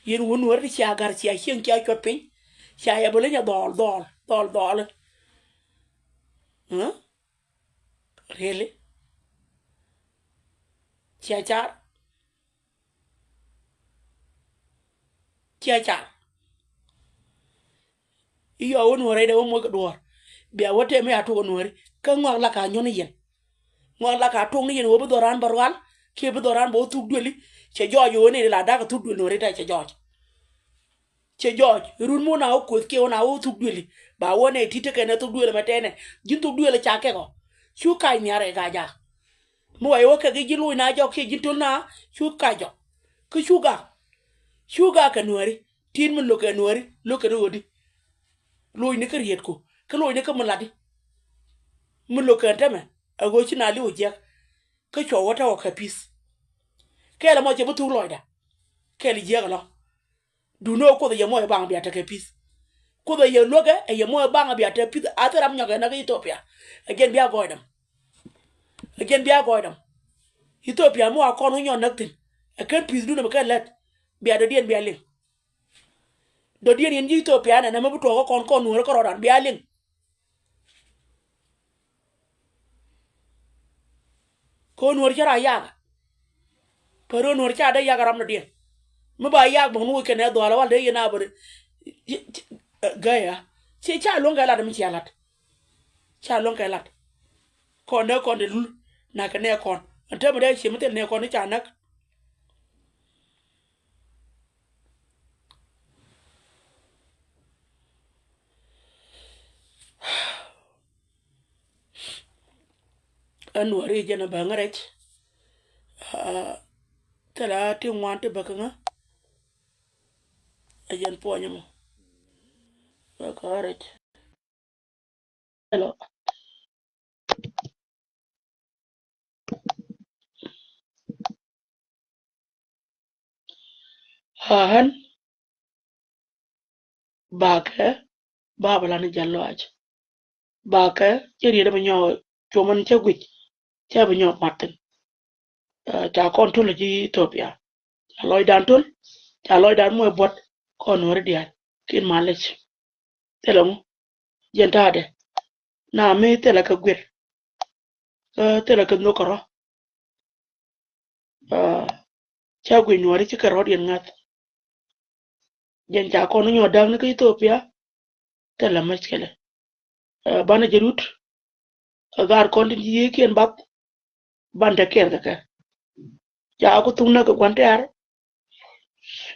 Yɛn wun wär ti cia gar cia cieŋ cia cuɔt piny. Cia yɛ bä leny a dhɔl, dhɔl, dhɔl, dhɔl. Huh? Really? Cia car. Cia car. I̱ yɔɔ wä Nuääri dee wä moc kɛ duɔ̱ɔ̱r. Bia wä tëë mi a tuk ɛ Nuääri. Kä ŋuak la ka nyɔn i̱ yɛn. Ŋuak la ka tuk ni yɛn wä bi dhɔran bä rual. Kiɛ bi dhɔran bä wä thuk duëli. Cɛ jɔɔc wä ni la dak thuk duëli Nuääri tɛ cɛ jɔɔc. Cɛ jɔɔc run mun a wä kueth kiɛ wä na wä thuk duëli. Ba wä ni ti tekɛ ni thuk duëli mɛ tɛnɛ. Ji̱n thuk duëli ca kɛk ɔ. Cu kac nhiar ɛ ka jak. Mi wa yɛ wä kɛk i̱ ji̱n luc na jɔk kiɛ ji̱n töl na cu kac jɔk. Kä cu gak. Cu gak kɛ Nuääri. Tin mi lo̱k kɛ Nuääri lo̱k kɛ ni ɣöödi. Lo̱cni kä rietku kä lo̱cni kä mi latdi. Mi lo̱k kɛ tämɛ a ɣöö ci na li̱w jiɛk. Kä cuɔ wä tɛ wä kɛ pi̱th. Kɛɛl ɛmɔ cɛ bi thuk lɔcda. Kɛɛl jiɛk ɛlɔ. Duundɛ ɣöö Kuoth ɛ yɛ mɔ ɛ baŋ bia tekɛ pi̱th. Kuoth ɛ yɛ luäkɛ ɛ yɛ mɔ ɛ baŋ bia tekɛ pi̱th a thil ram nyɔk ɛ näk Ithiopia. Ɛ jɛn bia gɔɔydɛ mɔ. Ɛ jɛn bia gɔɔydɛ mɔ. Ithiopia mi wa kɔn wä nyɔk näk thi̱n. Ɛ ken pi̱thdun ɛmɛ kɛn lät. Bia dɔ̱diɛn bia liŋ. Dɔ̱diɛn yɛn ji̱ Ithiopia nɛnɛ mi bi tuɔɔk kä kɔn kɔn Nuääri kärɔɔdan bia liŋ. Kɛ ɣöö Nuäär cä rɔ yak. Pär ɣöö Nuäär ca dee yak ram dɔ̱diɛn. Mi ba yak bäŋ ni wec kɛnɛ dhuaal wal dee yɛn a bä. Gäya. Ci ca luäŋ kɛ lat mi cia lat. Ca luäŋ kɛ lat. Kɔn dee kɔn dee lul. Nak kɛ nɛ kɔn. Ɛn täämɛ dee cie mi thil nɛ kɔn ni ca näk. Ɛn Nuääri jɛn a bäŋ rɛc. Aa, thilɛ ti ŋuan ti bäk ŋä. Ɛ jɛn puɔ̱ny mɔ. Bäk rɛc. Hello. Ahan. Bakɛ Babilɔn jɛ lɔac. Bakɛ cɛ riet bi nyɔk cuɔmän cɛ guic cɛ bi nyɔk mat thi̱n. Ɛ, ca kɔn töl ji̱ Ethiopia. Ca lɔcdan töl, ca lɔcdan muɔc buɔt kɔn Nuääri diaal. Kin malec. Thilɛ ŋu? Jɛn ta̱a̱dɛ. Na mi thilɛ kɛ guir. Kä thilɛ kɛ nhök kärɔ̱. Aa, ca guic Nuääri ci kɛ rɔ̱diɛn ŋa̱th. Jɛn ca kɔn nyuɔ̱th da̱kni kä Ethiopia. Thilɛ mɛckɛlɛ. Aa, banɛ jɛ rut. Ɛ gaat kɔn tin ci yiëëkiɛn bath. Ban te kɛɛl kɛ kɛ. Ca ku thuk näk kɛ gua̱n tɛ̈r.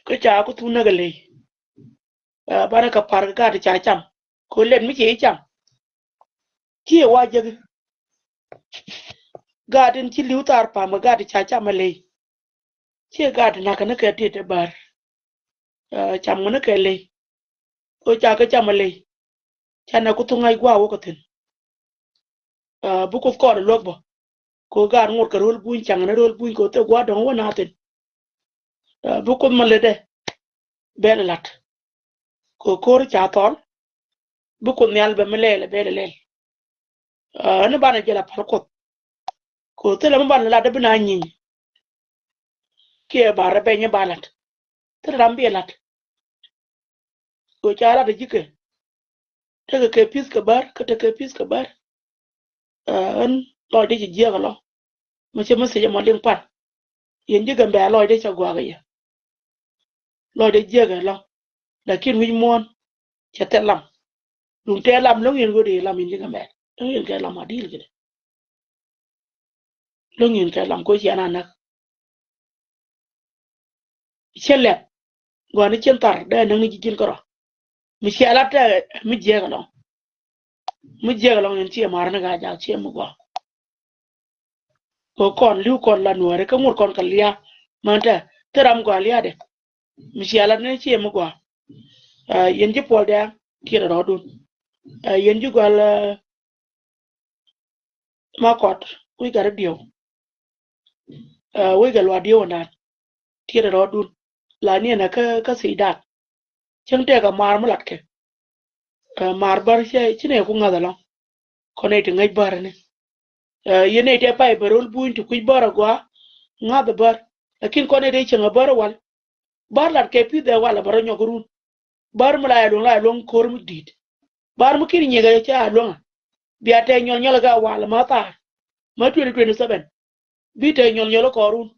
Kä ca ku thuk näk kɛ ley. Aa, banɛ kɛ pa̱r kɛ gaat ca cam. Kɛ ɣöö lɛt mi ci cam. Ciɛ wa jek. Gaat in ci li̱w thar pam kɛ gaat ca cam a ley. Ciɛ gaat nak ni kɛ tit ɛ bär. Ɛ, cam ni kɛ ley. Ko ca kɛ cam a ley. Ca nɛ ku thuŋ ŋa̱c gua̱a̱ wä kɛ thi̱n. Ɛ, bi Kuoth kɔn luäk bä. Ko gaat ŋot kɛ ro̱l buny, caŋ ni ro̱l buny ko thil gua̱a̱ dɔ̱ŋ wä na thi̱n. Ɛ, bi Kuoth mi lätdɛ bɛl lat. Ko ko̱r ca thɔl. Bi Kuoth Nhial bɛ mi lɛl bɛl lɛl. Ɛ, ni banɛ jɛ la pal Kuoth. Ko thilɛ mi banɛ lat bi na nyieny. Kiɛ ba rɛ bɛny ba lat. Thilɛ ram bi lat. Ko ca lat ji̱ kɛ. Tekɛ kɛ pi̱th kɛ bär, kä tekɛ pi̱th kɛ bär. Ɛ, ɛn lɔcdɛ ci jiɛk ɛlɔ̱ŋ. Mi cɛ message ɛmɔ liŋ pan. Yɛn ji̱ Gambɛl lɔcdɛ cɛ gua̱a̱k ɛ yɛ. Lɔcdɛ jiɛk ɛlɔ̱ŋ. Lakin wi̱c muɔ̱ɔ̱n cɛ thil lam. Duŋ tɛ lam lo̱ŋ yɛn ɣöö dee lam yɛn ji̱ Gambɛl. Lo̱ŋ yɛn kɛ lam a dil kɛ dee. Lo̱ŋ yɛn kɛ lam ko ciɛ na näk. Cä lɛp gua̱n ni cin thar dee näk ni ji̱ ji̱n kärɔ. Mi ciɛ lat tɛ mi jiɛk ɛlɔ̱ŋ. Mi jiɛk ɛlɔ̱ŋ in ciɛ mar ni gaa jak ciɛ mi gɔaa. Kɛ kɔn li̱w kɔn la nuɔɔri kä ŋut kɔn kɛ lia̱a̱. Män tɛ thil ram gɔaa lia̱a̱dɛ. Mi ciɛ lat ni ciɛ mi gɔaa. Ɛ, yɛn ji̱ Puɔl Dɛŋ tiɛt rɔɔdun. Ɛ, yɛn ji̱ gɔal, ɛ, ma kɔt wi̱c gat rɔ diɛw. Ɛ, wi̱c gat luaak diɛw ɛnan. Tiɛt rɔɔdun la niɛn ɛ kä, kä thi̱i̱ dak. Cäŋ tëëkɛ maar mi latkɛ. Ɛ, maar bär cɛ ci nɛ ku ŋa̱th ɛlɔ̱ŋ. Kɔn nɛy ti ŋäc bär ni. Ɛ, yɛn nɛy tɛ pay bär ro̱l buny ti kui̱c bär agɔaa. Ŋa̱th bär. Lakin kɔn nɛy tɛ cäŋ ɛ bär wal. Bär latkɛ pi̱th ɛ wal ɛ bär rɔ nyɔk run. Bär mi la yɛ luäŋ la yɛ luäŋ ko̱r mi di̱i̱t. Bär mi ki̱n nyiekɛ cɛ a luäŋä. Bia tɛ nyɔl nyɔl kɛ a wal ma thaar. Ma twenty twenty seven. Bi tɛ nyɔl nyɔl kɔɔrun.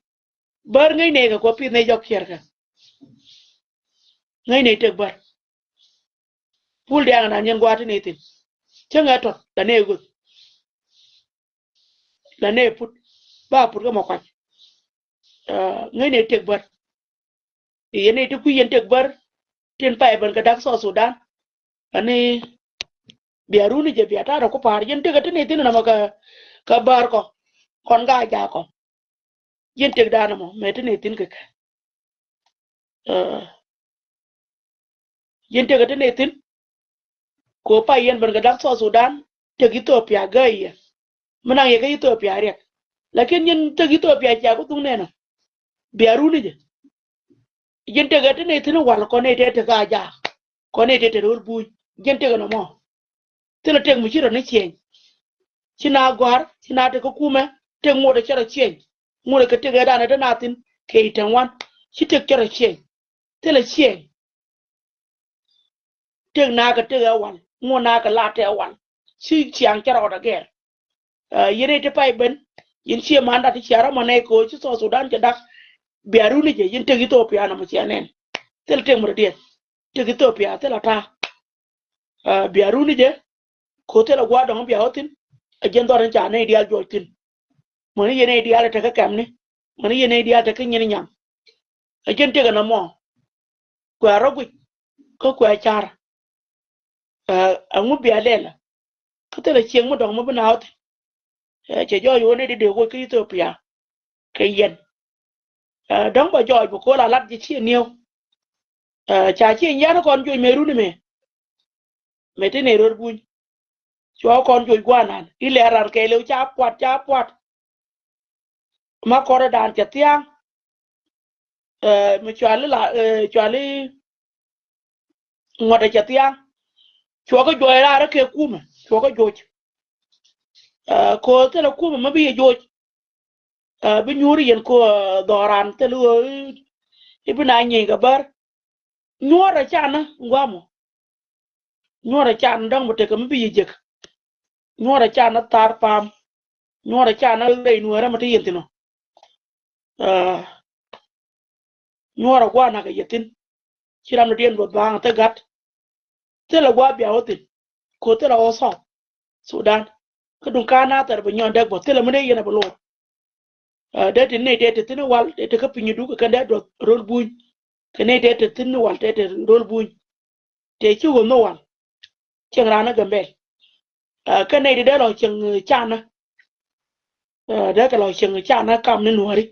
Bär ŋäcnɛ kɛ kuɔ pi̱th nɛ jɔk ciɛrkɛ. Ŋäcnɛ tëk bär. Pul diaŋ nan yɛn gua̱a̱th ti nɛ thi̱n. Cäŋ ɛ tɔt la nɛ ɣöth. La nɛ put. Ba put kä mɔ kuac. Ɛ, ŋäcnɛ tëk bär. Yɛn nɛy ti kui̱ yɛn tëk bär tin pay ben kɛ da̱k South Sudan. Ani bia runi jɛ bia ta̱a̱ rɔ ku pa̱a̱r yɛn tëk ɛ ti nɛy thi̱n nɔmɔ kɛ, kɛ bär kɔ. Kɔn ka jaak kɔ. Yɛn tëk da̱a̱n ɛmɔ mɛ ti nɛy thi̱n kɛ kɛ. Ɛ, yɛn tëk ɛ ti nɛy thi̱n. Ko pay yɛn ben kɛ da̱k South Sudan tëk Ethiopia gäi yɛ. Mi naŋ yɛ kä Ethiopia riɛk. Lakin yɛn tëk Ethiopia cia ku thuŋ nɛnɔ. Bia runi jɛ. Yɛn tëk ɛ ti nɛy thi̱n wal kɔn nɛy tëë tëk a jaak. Kɔn nɛy tëë tëk ro̱l buny. Yɛn tëk ɛ nɔmɔ. Thilɛ tëk mi ci rɔ ni ciɛny. Ci na gɔ̱a̱r, ci na tëk kä kumɛ, tëk ŋot ɛ cɛ rɔ ciɛny. Ŋot ɛ kɛ tëk ɛ danɛ dee na thi̱n kɛ i̱ tɛŋ wan. Ci tëk cɛ rɔ ciɛny. Thilɛ ciɛny. Tëk na kɛ tëk ɛ wal. Ŋot na kɛ la tɛ wal. Ci ciaŋ cɛ rɔ dɛ gɛr. Ɛ, yɛn nɛy ti pay ben, yɛn ciɛ manda ti cia rɔ mɔ nɛy kɛ ɣöö ci South Sudan cɛ da̱k. Bia runi jɛ, yɛn tëk Ethiopia nɔmɔ cia nɛn. Thil tëk mi rɔ diɛn. Tëk Ethiopia thil a ta̱a̱. Ɛ, bia runi jɛ, ko thil a gua̱a̱r dɔ̱ŋ bia wä thi̱n. Ɛ jɛn dhɔr in ca nɛy diaal juɔc thi̱n. Mäni yɛn nɛy diaal ɛ tekä kɛmni. Mäni yɛn nɛy diaal tekä nyin nyaŋ. Ɛ jɛn tëk ɛ nɔmɔ. Kuɛ rɔ guic kä kuɛ car. Ɛ, ɛŋu bia lɛl kä thilɛ cieŋ mi dɔ̱ŋ mi bi naath. Ɛ, cɛ jɔɔc ɣöö ni di dee woc kä Ethiopia kɛ yɛn. Ɛ, dɔ̱ŋ bɛ jɔɔc bi ko̱l a lat jɛ ciɛ nieu. Ɛ, ca ciɛ yian kɔn joc mëë runi mëë. Mëë ti ni ro̱r buny. Cua kɔn joc guanan ilɛ ran kɛɛliw ca puat ca puat. Ma kɔrɛ dan cɛ thiaŋ. Ɛ, mi cuali la, ɛ, cuali ŋuɔtɛ cɛ thiaŋ. Cuɔkä juɔc raarä kɛ kumɛ cuɔkä joc. Ɛ, ko thilɛ kumɛ ma bi yɛ joc. Ɛ, bi nyuuri yɛn ko, ɛ, dhɔran thil ɣöö i̱ bi na nyieny kɛ bär. Nyuɔrɛ canä guamɔ. Nyuɔrɛ canä dɔ̱ŋ mi tekɛ mi bi yɛ jek. Nyuɔrɛ canä thar pam. Nyuɔrɛ canä rɛy nuɛɛrä mi te yɛn thi̱n ɔ. Ɛ, nyuɔrɛ gua̱a̱ nakä yɛ thi̱n. Ci ram ni diɛn both baaŋ thil gat. Thilɛ gua̱a̱ bia wä thi̱n. Ko thilɛ wä South Sudan. Kä duŋ ka na thɛr bi nyɔn dɛk bä thilɛ mi dee yɛn a bi lo̱o̱r. Ɛ, dee ti ni dee ti thi̱n wal dee ti kä piny duk kɛn dee duɔth ro̱l buny. Kɛ ni dee ti thi̱n wal dee ti ro̱l buny. Tëë ci ɣöö nhök wal. Cieŋ raan ni Gambɛl. Kä nɛy ti dee lɔ cieŋ canä, dee kɛ lɔ cieŋ canä kam ni Nuääri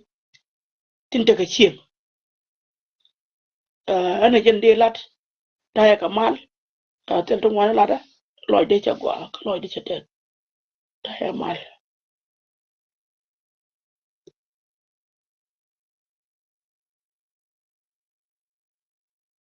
tin tekɛ cieŋ. Ɛn ɛ jɛn dee lat, ta̱yɛ kɛ mal. Thil ti ŋuan latdä, lɔcdɛ cɛ gɔaa kä lɔcdɛ cɛ tɛth. Ta̱yɛ mal.